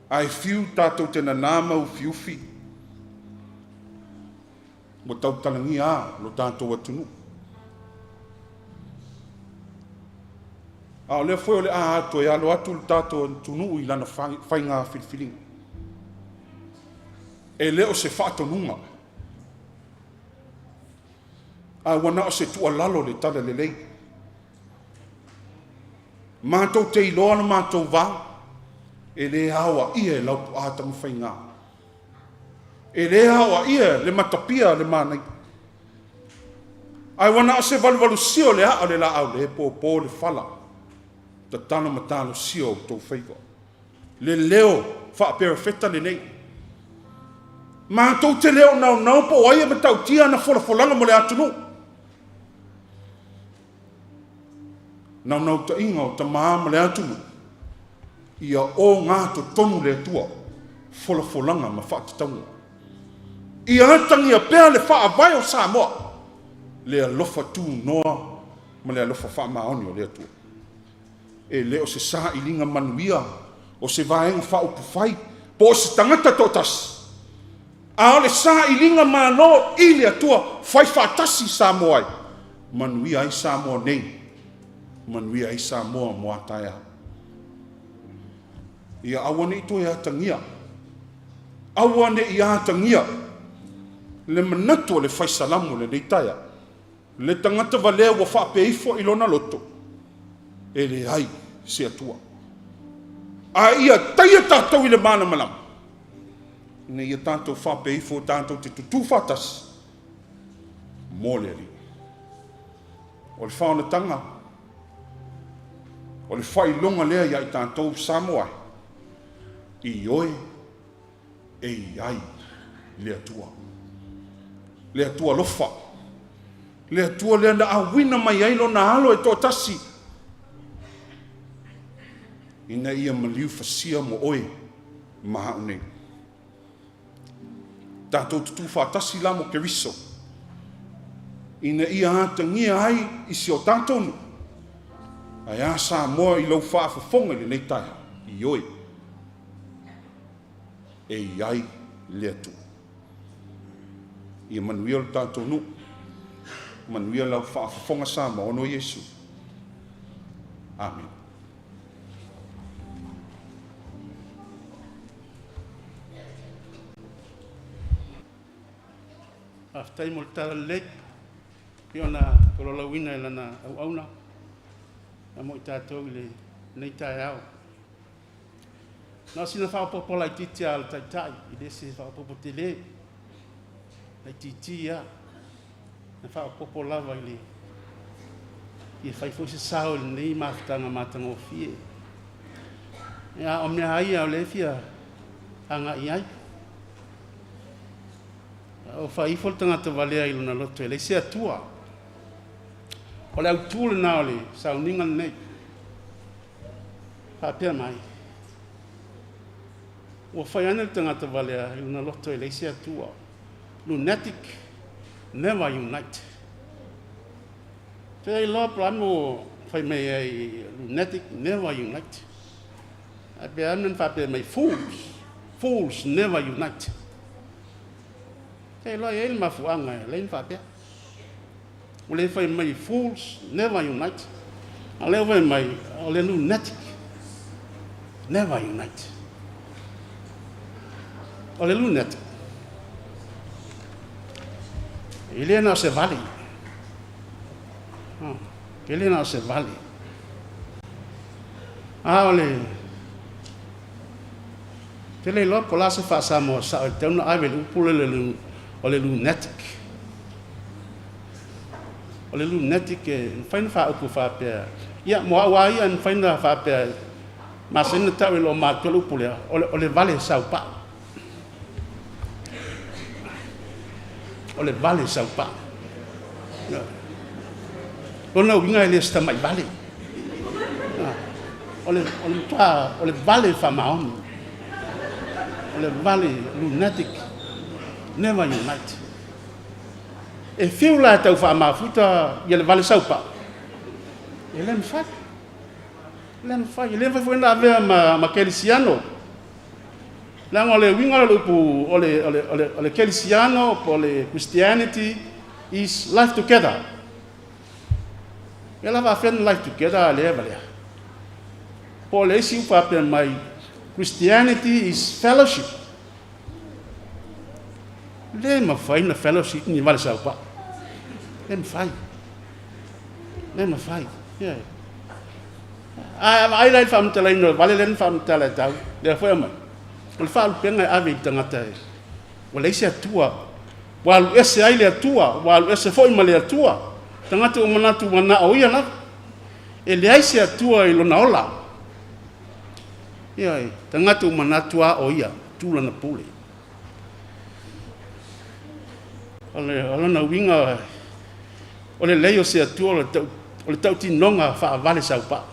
ae fiu tatou te nanā ma ufiufi, ua tautalagia a lo tatou atunuu. A o lea foi o le a toe alo atu le tatou atunuu i lana faiga filifiliga. E le o se faatonuga, a ua na o se tuualalo le talalelei. Matou te iloa lo matou va, e le aoaia e Laupuaa Tamafaiga. E le aoaia le matapia le manaia. Ae ua na o se valuvalusia o le aa o le laau le pōpō le fala, tatalo ma talosia o outou faiva. Le leo faaperofeta lenei. Matou te le o naunau po o ai e matautia ana folafolaga mo le atunuu. Naunautaiga o tamā ma le atunuu, ia ogatotonu le Atua, folafolaga ma faatatauga. Ia atagia pea le faavae o Samoa, le alofa tunoa ma le alofa faamaoni o le Atua. E le o se sailiga manuia o se Vaega Faaupufai po o se tagata toatasi, a o le sailiga malo i le Atua, fai faatasi Samoa ai, manuia ai Samoa nei, manuia ai Samoa mo a taeao. Ia aua ne i toe atagia, aua ne i atagia le manatu o le fai Salamo i lenei taeao, Le tagata valea ua faapea ifo i lona loto, E leai se Atua. A ia taia tatou i le malamalama, ina ia tatou faapea ifo tatou te tutū faatasi mo le Alii. O le faaolataga, o le faailoga lea ia i tatou Samoa e, ioe e i ai le Atua. Le Atua alofa. Le Atua lea na auina mai ai Lona alo e toatasi, ina ia maliu fasia mo oe ma au nei. Tatou tutū faatasi la mo Keriso, ina ia atagia ai i si o tatou nuu, ae a Samoa i lau faafofoga i lenei taeao, ioe. e i ai le Atua. Ia manuia lo tatou nuu, manuia lau faafofoga Samoa, ona o Iesu. Amene. Faafetai mo le tala lelei pei ona tolaulauina e lana auauna mo i tatou i lenei taeao. Na o sina faaopoopo laitiiti lava a le Taitai, e le o se faaopoopo tele, laitiiti lava. Na faaopoopo lava i le fia fai foi se sao i lenei mafutaga matagofie. A o mea lava ia o lea e fia agai i ai. A ua fai ifo le tagata valea i lona loto e leai se Atua. O le autu lena o le sauniga lenei. Faapea mai, Ua fai ane le tagata valea i lona loto e leai se Atua. Lunatic never unite. Te iloa po o le a le mea ua fai mai ai lunatic never unite. Ae pe a le mea na faapea mai fools, fools never unite. Te iloa e i ai le mafuaaga e ala ai ona faapea. Ua le fai mai fools never unite. A o lea ua fai mai o le lunatic never unite. O le lunatic, e le na o se vale. E le na o se vale. A o le te le iloa po o le a se faa-Samoa sao e tatau ona ave i le upu lea o le lunatic. O le lunatic e mafai ona faaupu faapea, ia mo au lava ia e mafai ona faapea, masani ona tau e loomatutua le upu lea, o le vale saupau. O le vale saupau. Lona uiga e le o se tamai vale. O le matua, o le vale faamaoni. O le vale lunatic, never unite. E fiu la e tau faamafuta ia le vale saupau, e le mafai. E le mafai. E le mafai foi ona avea ma kerisiano. Leaga o le uiga o le upu o le kerisiano po o le Christianity is life together. Ia la faafefea ona life together a lea ma lea? Po o le isi upu faapea mai, Christianity is fellowship. Le mafai na fellowship ni vale saupau. Le mafai. Le mafai. Yeah. A vaai la i le faamatalaina o le vale lea na faamatala e tau, lea foi aumai, o le faalupega e ave i le tagata e ua leai se Atua, ua alu ese ai le Atua, ua alu ese foi ma le Atua. Tagata ua manatu ua na o ia lava. E leai se Atua i lona ola. Ioe, tagata ua manatu lava o ia, tu lana pule. O le lona uiga, o le leai o se Atua o le tautinoga faavale saupau.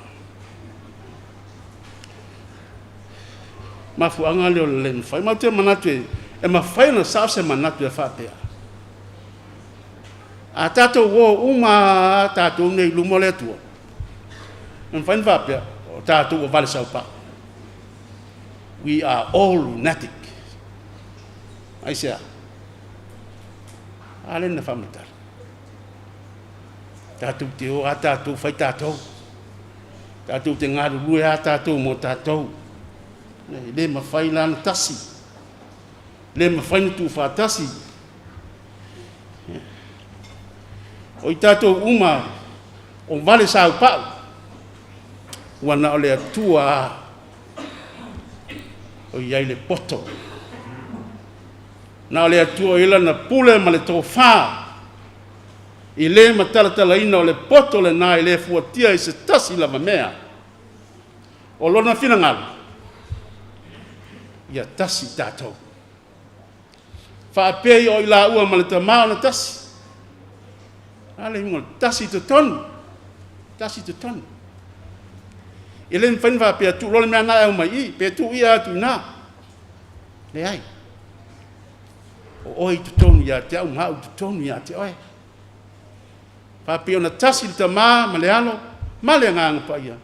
Mafuaaga lea o le le mafai. Ma ou te manatu e mafai ona sao se manatu e faapea. A tatou o uma lava tatou nei i luma o le Atua, e mafai ona faapea, o tatou ua vale saupau. We are all lunatic. Aisea? A lea na faamatala. Tatou te o a tatou fai tatou. Tatou te galulue a tatou mo tatou. E le mafai la ona tasi. E le mafai ona tuufaatasi. O i tatou uma o vale saupau, ua na o le Atua lava o i ai le poto. Na o le Atua o i ai lana pule ma le tofa i le matalatalaina o le poto lena e le fuatia i se tasi lava mea. O lona finagalo, ia tasi tatou. Faapei o i laua ma le Tama ona tasi. A le uiga o le tasi i totonu, tasi i totonu. E le mafai ona faapea, tuu loa le mea lena e aumai i i, pe tuu ia atu i ina. Leai. O oe i totonu ia te au ma au i totonu ia te oe. Faapei ona tasi le Tama ma le Alo ma le Agaga Paia.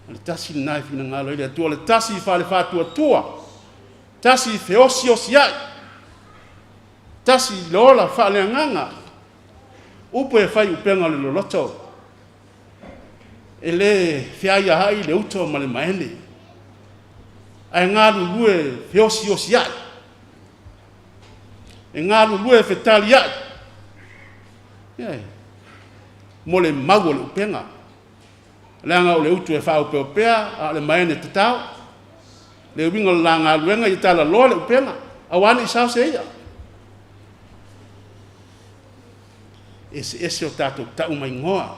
O le tasi lena e finagalo ai le Atua, o le tasi faale-faatuatua, tasi feosiosiai, tasi i le ola faaleagaga, upu e fai upega o le loloto, e le feaiaai le uto ma le maene, ae galulue feosiosiai, e galulue fetaliai, ioe, mo le mau o le upega. Leaga o le utu e faaopeopea, a o le maene e tatao. Le uiga o le la galuega ia talaloa le upega, aua ne i sao se ia. Eseese o tatou tau ma igoa,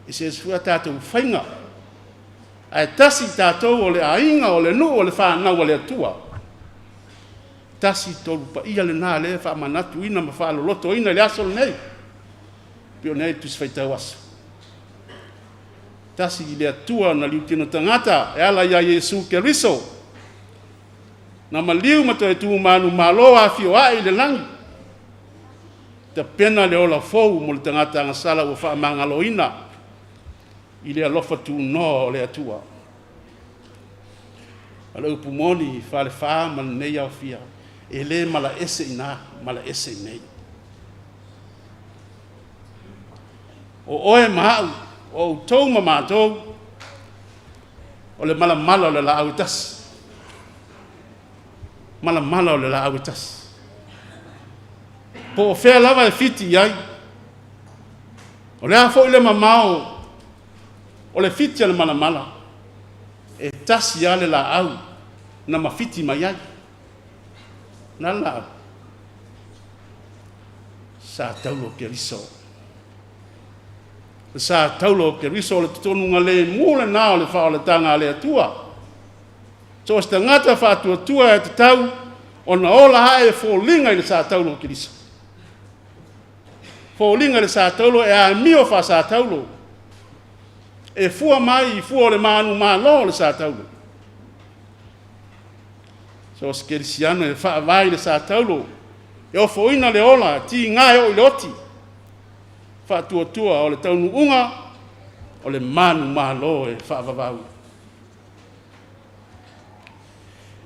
eseese foi a tatou faiga, ae tasi tatou o le aiga, o le nuu, o le fanau a le Atua. Tasi tolu paia lena lea e faamanatuina ma faalolotoina i le aso lenei. Pei ona i ai le Tusi Faitau Aso. Tasi i le Atua na liutino tagata e ala iā Iesu Keriso, na maliu ma toe tu manumalo afio ae i le lagi, tapena le ola fou mo le tagata agasala ua faamagaloina i le alofa tunoa o le Atua. O le upu moni, falefa ma lenei aofia, E lē malaese i ina, malaese i nei. O oe ma au, o outou ma matou, o le malamala o le laau e tasi. Malamala o le laau e tasi. Po o fea lava e fiti i ai, o le a foi le mamao o le fiti a le malamala, e tasi lava le laau na mafiti mai ai. O le a le laau? Sa taulo o Keriso. Le sa taulo o Keriso o le totonuga lemu lena o le faaolataga a le Atua. So o se tagata faatuatua e tatau ona ola ae e foliga i le sa taulo o Keriso. Foliga i le sa taulo e amio faasataulo. E fua mai i fua o le manumalo o le sa taulo. So o se kerisiano e faavae i le sa taulo, e ofoina le ola, tiga e oo i le oti, faatuatua o le taunuuga o le manumalo e faavavau.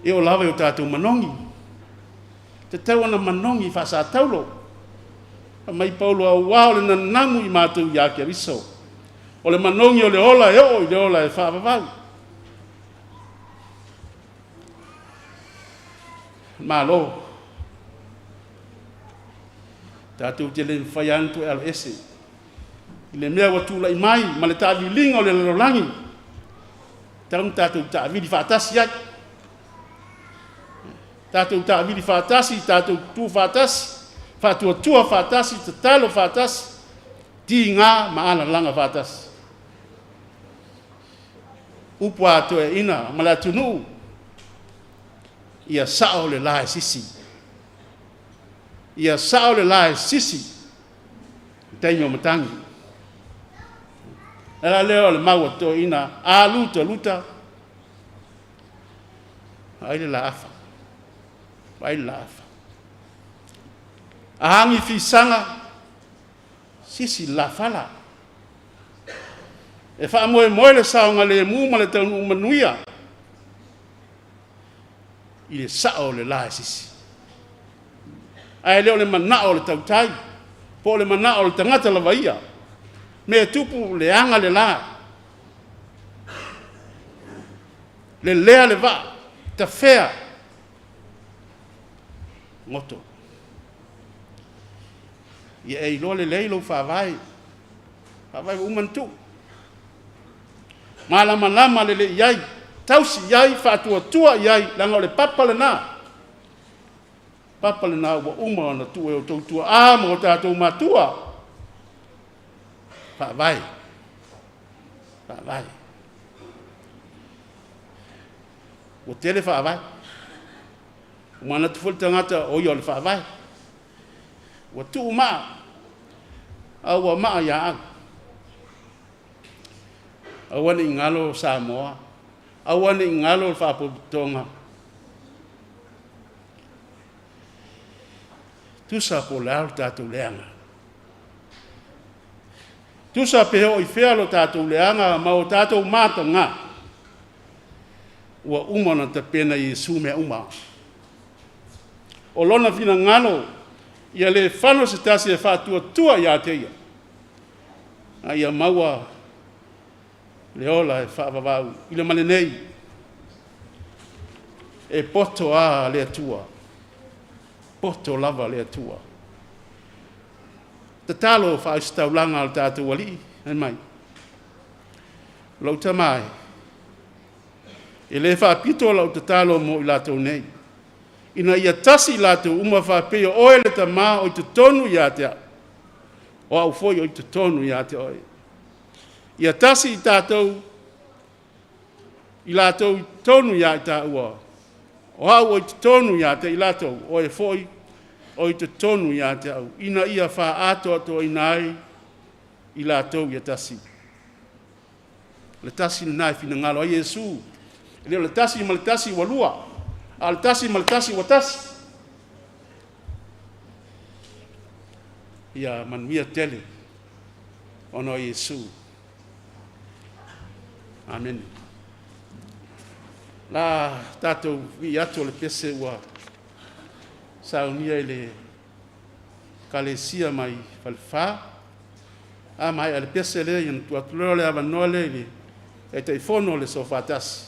E oo lava i o tatou manogi, tatau ona manogi faasataulo. Fai mai Paulo, auā o le nanamu i matou iā Keriso, o le manogi o le ola e oo i le ola e faavavau. Malo. Tatou te le mafai lava ona toe aloese i le mea ua tulai mai ma le taaviliga o le lalolagi, tatau ona tatou taavili faatasi ai. Tatou taavili faatasi, tatou tutu faatasi, faatuatua faatasi, tatalo faatasi, tiga ma alalaga faatasi. Upu a toeaiina ma le atunuu, ia sao le la e sisi. Ia sao le la e sisi i taimi o matagi. O le ala lea o le mau a toeaiina, a luta luta, vaai le laafa, vaai le laafa. A agi fisaga, sisi le lafala. E faamoemoe le saogalemu ma le taunuu manuia i le sao o le la e sisi. Ae le o le manao o le tautai, po o le manao o le tagata lava ia. Mea e tupu, leaga le la, lelea le vaa, tafea, goto. Ia e iloa lelei lou faavae, faavae ua uma ona tuu. Malamalama lelei i ai, tausi i ai, faatuatua i ai, leaga o le papa lena. Papa lena ua uma ona tuu e outou tuaa ma o tatou matua. Faavae, faavae. Ua tele faavae. Ua manatu foi le tagata o ia o le faavae. Ua tuu maa, a ua maa ia au. Aua ne i galo Samoa, aua ne i galo le Faalapotopotoga. Tusa po o le a lo tatou leaga. Tusa pe oo i fea lo tatou leaga ma o tatou mataga, ua uma ona tapena e Iesu mea uma. O lona finagalo, ia le fano se tasi e faatuatua ia te ia, a ia maua le ola e faavavau i le male nei. E poto a le Atua, poto lava le Atua. Tatalo faaositaulaga a le tatou Alii, fai mai, lou Tama e, e le faapito lau tatalo mo i latou nei, ina ia tasi i latou uma faapei o oe le Tama o i totonu ia te au, o au foi o i totonu ia te oe. Ia tasi i tatou, i latou i totonu ia i taua, o au o i totonu ia te i latou, oe foi o i totonu ia te au, ina ia faaatoatoaina ai i latou ia tasi. O le tasi lena e finagalo ai Iesu. E le o le tasi ma le tasi ua lua, a o le tasi ma le tasi ua tasi. Ia manuia tele ona o Iesu. Amene. La tatou vii atu o le pese ua Saunia i le Ekalesia mai Falefa. A maea le pese lea, ia ona tuu atu lea o le avanoa lea i le Taitaifono o le Soofaatasi,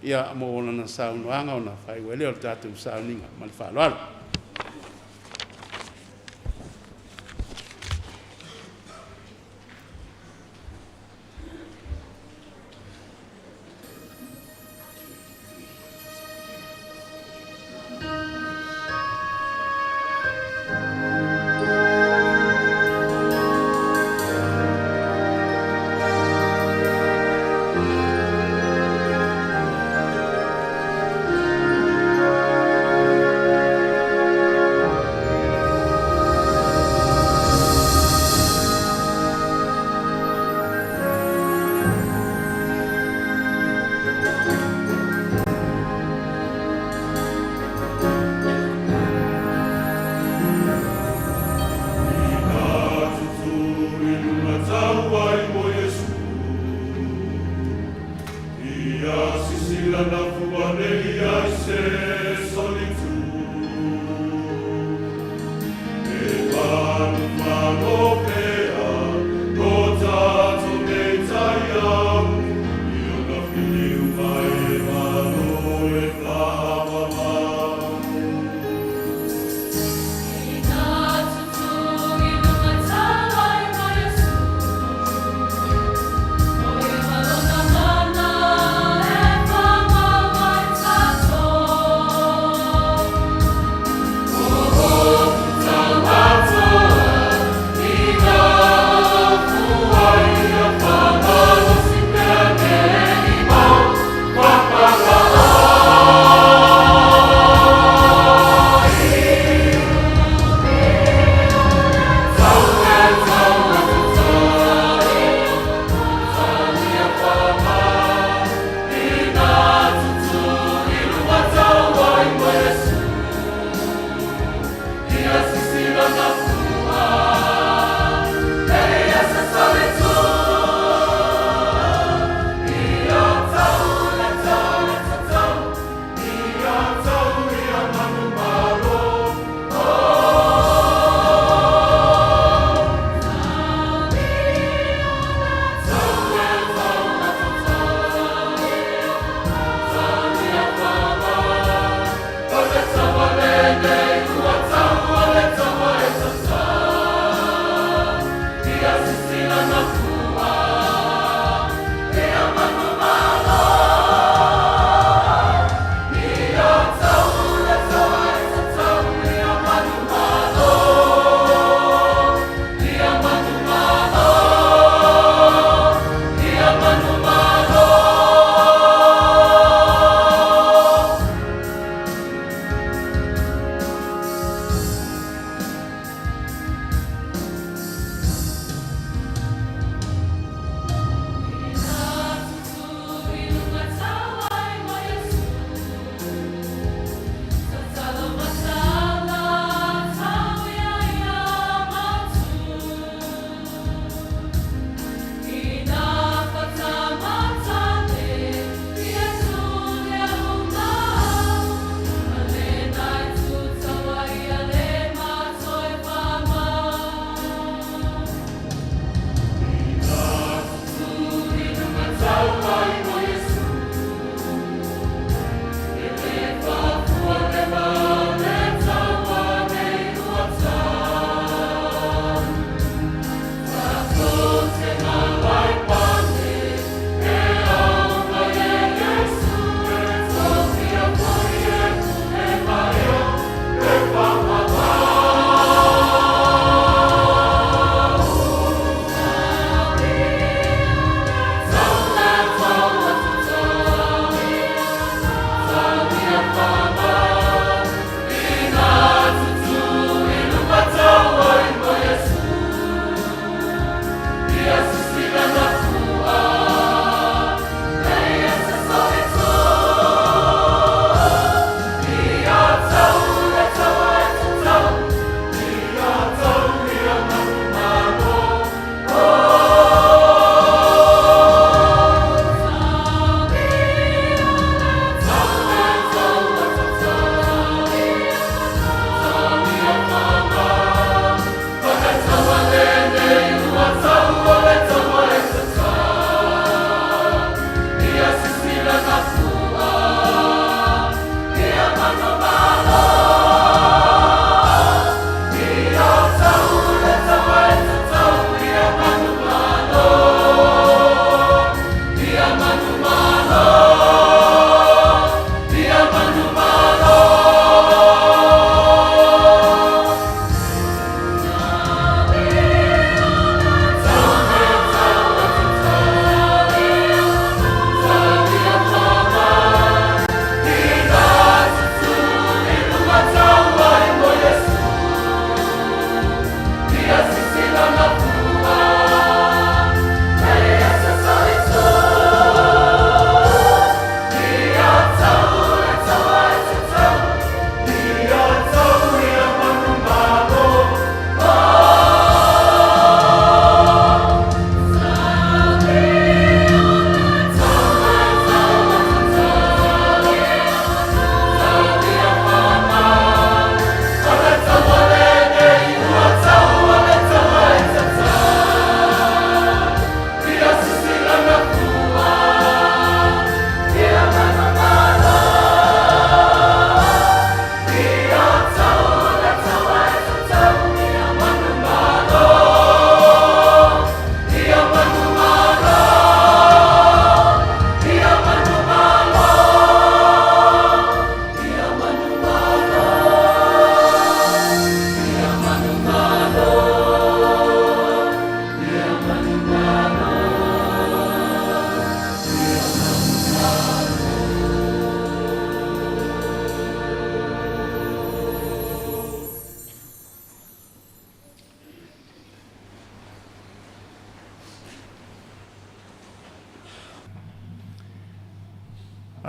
ia mo lana saunoaga ona faaiu ai lea o le tatou sauniga. Ma le faaaloalo.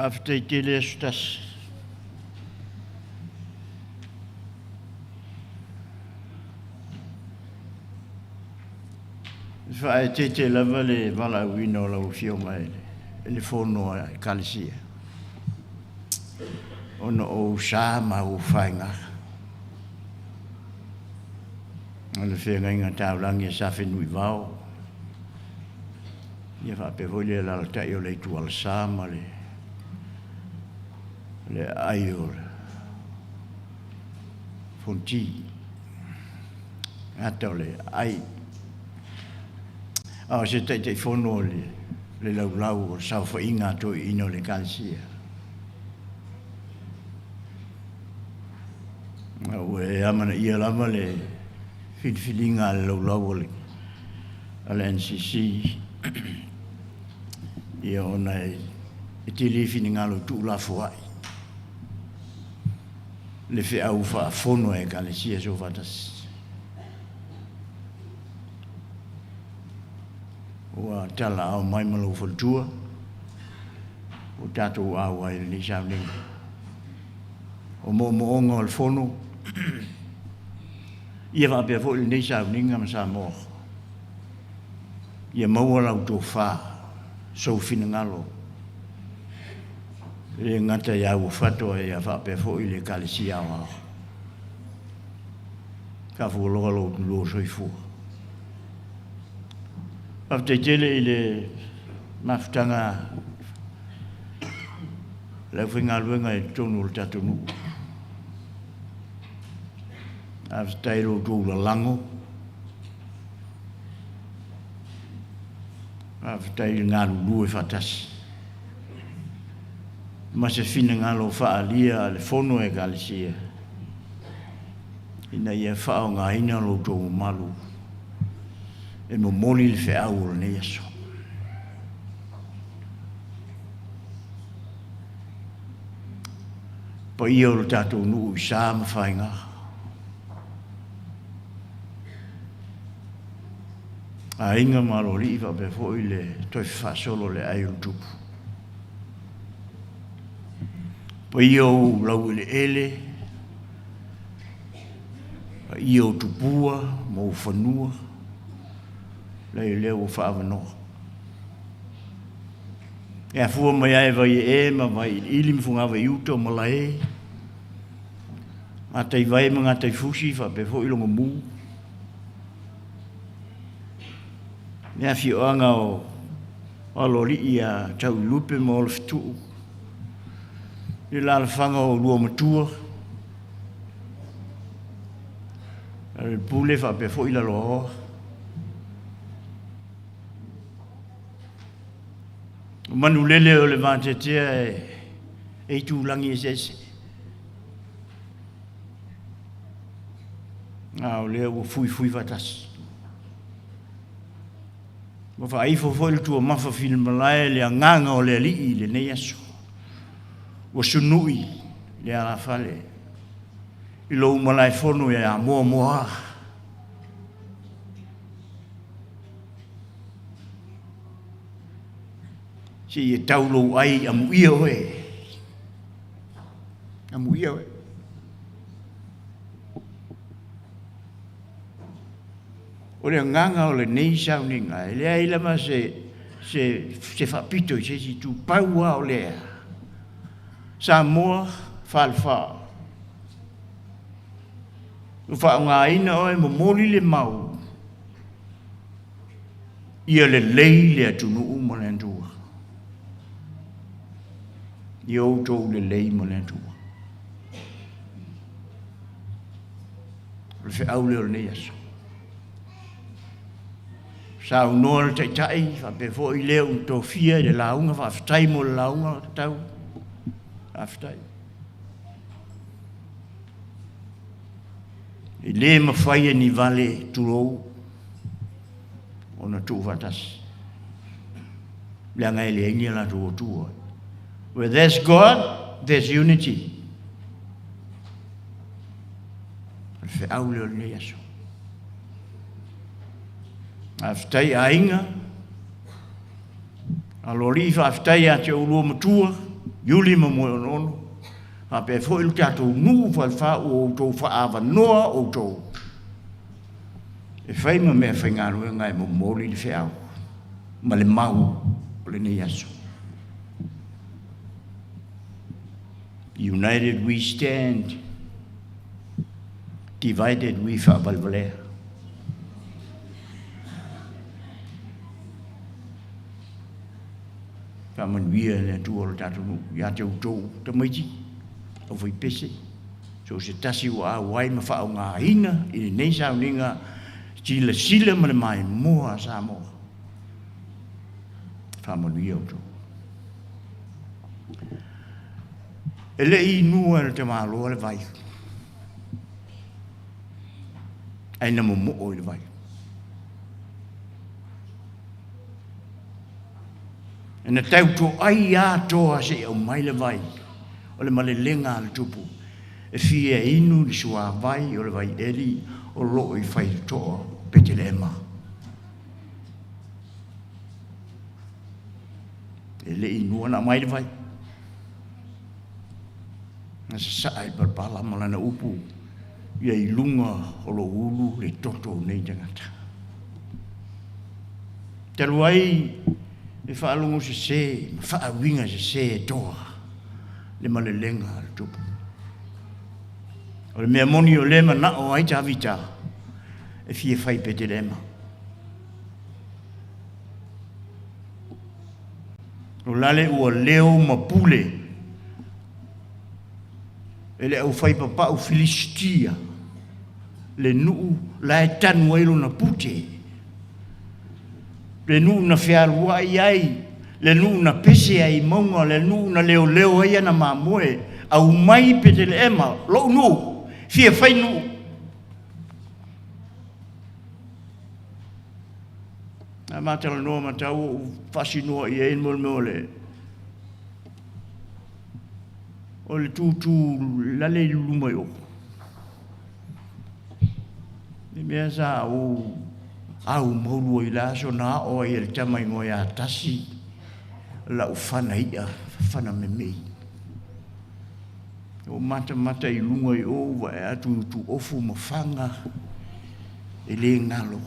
Faafetai tele aso tasi. E faaeteete lava le valaauina o lau Afioga i le Fono a Ekalesia, ona o ou sa ma ou faiga. O le feagaiga taulagi a Sa Fenunuivao, ia faapea foi le alaalatai o le Ituala ma le aai o le Fonoti, ata o le aai. A o se Taitaifono o le laulau o le saofaiga a toeaiina o le Ekalesia. Ua e amanaia lava le filifiliga a le laulau a le NCC, ia ona e tele finagalo i tuulafoai le feau faafono a Ekalesia Soofaatasi. Ua talaao mai ma lou faletua, ua tatou auai i lenei sauniga. O moomooga o le fono, ia faapea foi lenei sauniga ma Samoa. Ia maua lau tofa, sou finagalo, e le gata ia ua fatoa ia faapea foi le Ekalesia aoao. Faafualoa lou lua soifua. Faafetai tele i le mafutaga le aufaigaluega i totonu o le tatou nuu. Faafetai i lo outou lalago. Faafetai i le galulue faatasi. Ma se finagalo faaalia a le Fono a Ekalesia ina ia faaaogaina lo outou mamalu e momoli le feau o lenei aso. Paia o le tatou nuu i sa ma faiga. Aiga ma aloalii faapea foi le toe faasolo le ai o le tupu. Paia o laueleele, paia o tupua ma ou fanua, lei lea ua faavanoa. E afua mai ai vai e ma vai iliili ma fugava i uta o malae. Ngā tai vai ma ngā tai fusi faapea foi longa mu. Le afioaga o aloalii ia Tauilupe ma Olofituu. I alaalafaga o oulua matua, Lealailepule faapea foi Laloaoa. O manulele o le vateatea e itulagi eseese. A o lea ua fuifui faatasi. Ua faaifo foi le tuamafa filimalae le agaga o le Alii i lenei aso. Ua sunui le alafale i lou malaefono e amoamoa. Seia tau lou ai amuia oe. Amuia oe. O le agaga o lenei sauniga, e leai lava se, se, se faapito i se isi itu, pau lava o lea, Samoa falefa, ua faaaogaina oe momoli le mau, ia lelei le atunuu ma le Atua. Ia outou lelei ma le Atua. O le feau lea o lenei aso. Saunoa le Taitai, faapea foi lea ua tofia i le lauga, faafetai mo le lauga tatau. Faafetai. E le mafai e ni vale tulou ona tuufaatasi. Leaga e leai ni a latou Atua. Where there's God, there's unity. O le feau lea o lenei aso. Faafetai aiga, aloalii faafetai ia te oulua matua, Iuli ma Moeonoono, faapea foi lo tatou nuu falefa ua outou faaavanoa outou e fai ma mea faigaluega e momoli le feau ma le mau o lenei aso. United we stand, divided we faavalevalea. Faamanuia le Atua o le tatou nuu ia te outou tamaiti, aufaipese, so o se tasi ua auai ma faaaogaina i lenei sauniga silasila ma le maimoa a Samoa. Faamanuia outou. E le i inua e le tamaloa le vai, ae na momoo i le vai. E na tautoai atoa se i aumai le vai o le malelega a le tupu e fia inu le suavai o le vaieli o loo i faitotoa o Petelehema. E le i inua na aumai le vai. Na sasaa i palapala ma lana upu, ia i luga o lou ulu le toto o nei tagata. Talu ai e faalogo sese ma faauiga sese e toa le malelega a le tupu. O le mea moni o lea manao ai Tavita e fia fai Petelema. O lale ua leo ma pule e le aufaipapau Filistia le nuu la e tanu ai lona pute, le nuu na fealuai ai, le nuu na pese ai i mauga, le nuu na leoleo ai ana mamoe, aumai Peteleema, lou nuu, fia fai nuu. A ma talanoa ma tau ou faasinoa i ai mo le mea o le o le tūtū lale i luma i o. Le mea sa ou au maulu ai la aso na ao ai e le tama ingoa ia Tasi lau fana i'a, fana memei. O matamata i luga i o vae atu i tuofu ma faga e le galo.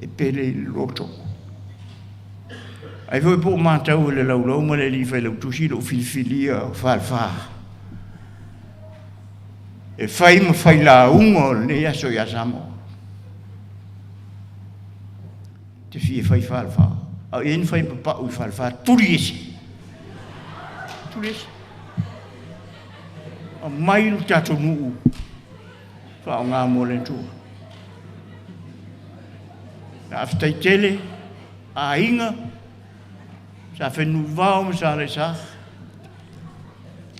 E pele i le loto. Ai foi po o matau e le laulau ma le alii failautusi lou filifilia o Falefa e fai ma failauga o lenei aso ia Samoa. Te fia fai Falefa. A o i ai ni fai papau i Falefa, tuli ese. Tuliesa. Aumai lo tatou nuu faaaoga mo le Atua. Faafetai tele aiga sa Fenunuivao ma sa Alaiasa,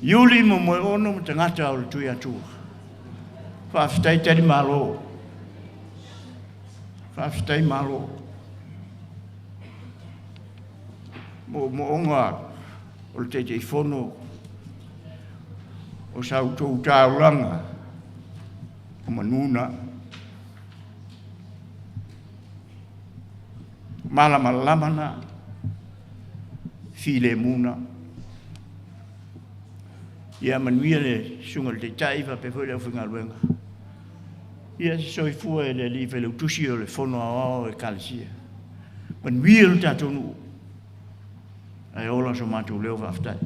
Iuli ma Moeono ma tagata o le Tuiatua. Faafetai talimalo, faafetai malo. Moomooga o le Taitaifono o sa outou taulaga o manuna malamalama na filemu na. Ia manuia le susuga i le Taitai faapea foi le aufaigaluega. Ia se soifua e le Alii Failautusi o le Fono Aoao o Ekalesia. Manuia lo tatou nuu. Ae ola so matou leo faafetai.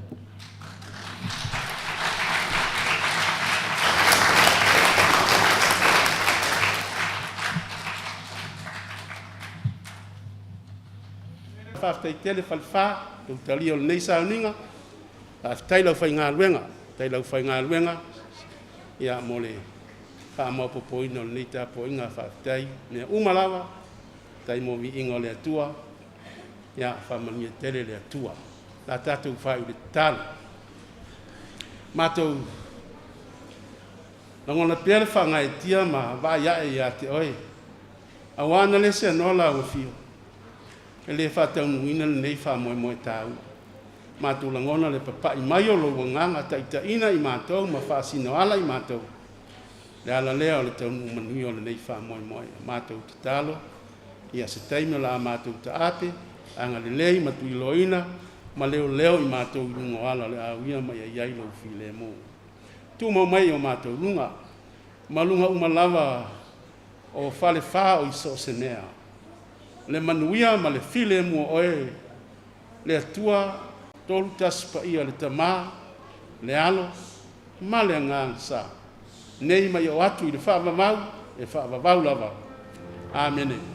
Faafetai tele Falefa, lou talia o lenei sauniga. Faafetai le aufaigaluega, faafetai le aufaigaluega ia mo le faamaopoopoina o lenei tapuaiga. Faafetai mea uma lava, faafetai mo viiga o le Atua. Ia faamanuia tele le Atua. La tatou faaiu i le tatalo. Matou lagona pea le faagaeetia ma vaai ae ia te oe, auā na le seanoa lau afio, e le faataunuuina lenei faamoemoe taua. Matou lagona le papai mai o lou agaga taitaiina i matou ma faasinoala i matou, le ala lea o le taunuu manuia o lenei faamoemoe. Matou tatalo, ia se taimi o le a matou taape, agalelei ma tuliloaina ma leoleo i matou i luga o ala o le a uia ma ia i ai lou filemu. Tumau mai i o matou luga, ma luga uma lava o Falefa o i so o se mea, le manuia ma le filemu o oe, le Atua Tolu Tasi Paia, le Tama, le Alo ma le Agaga Sa, nei ma ia oo atu i le faavavau, e faavavau lava. Amene.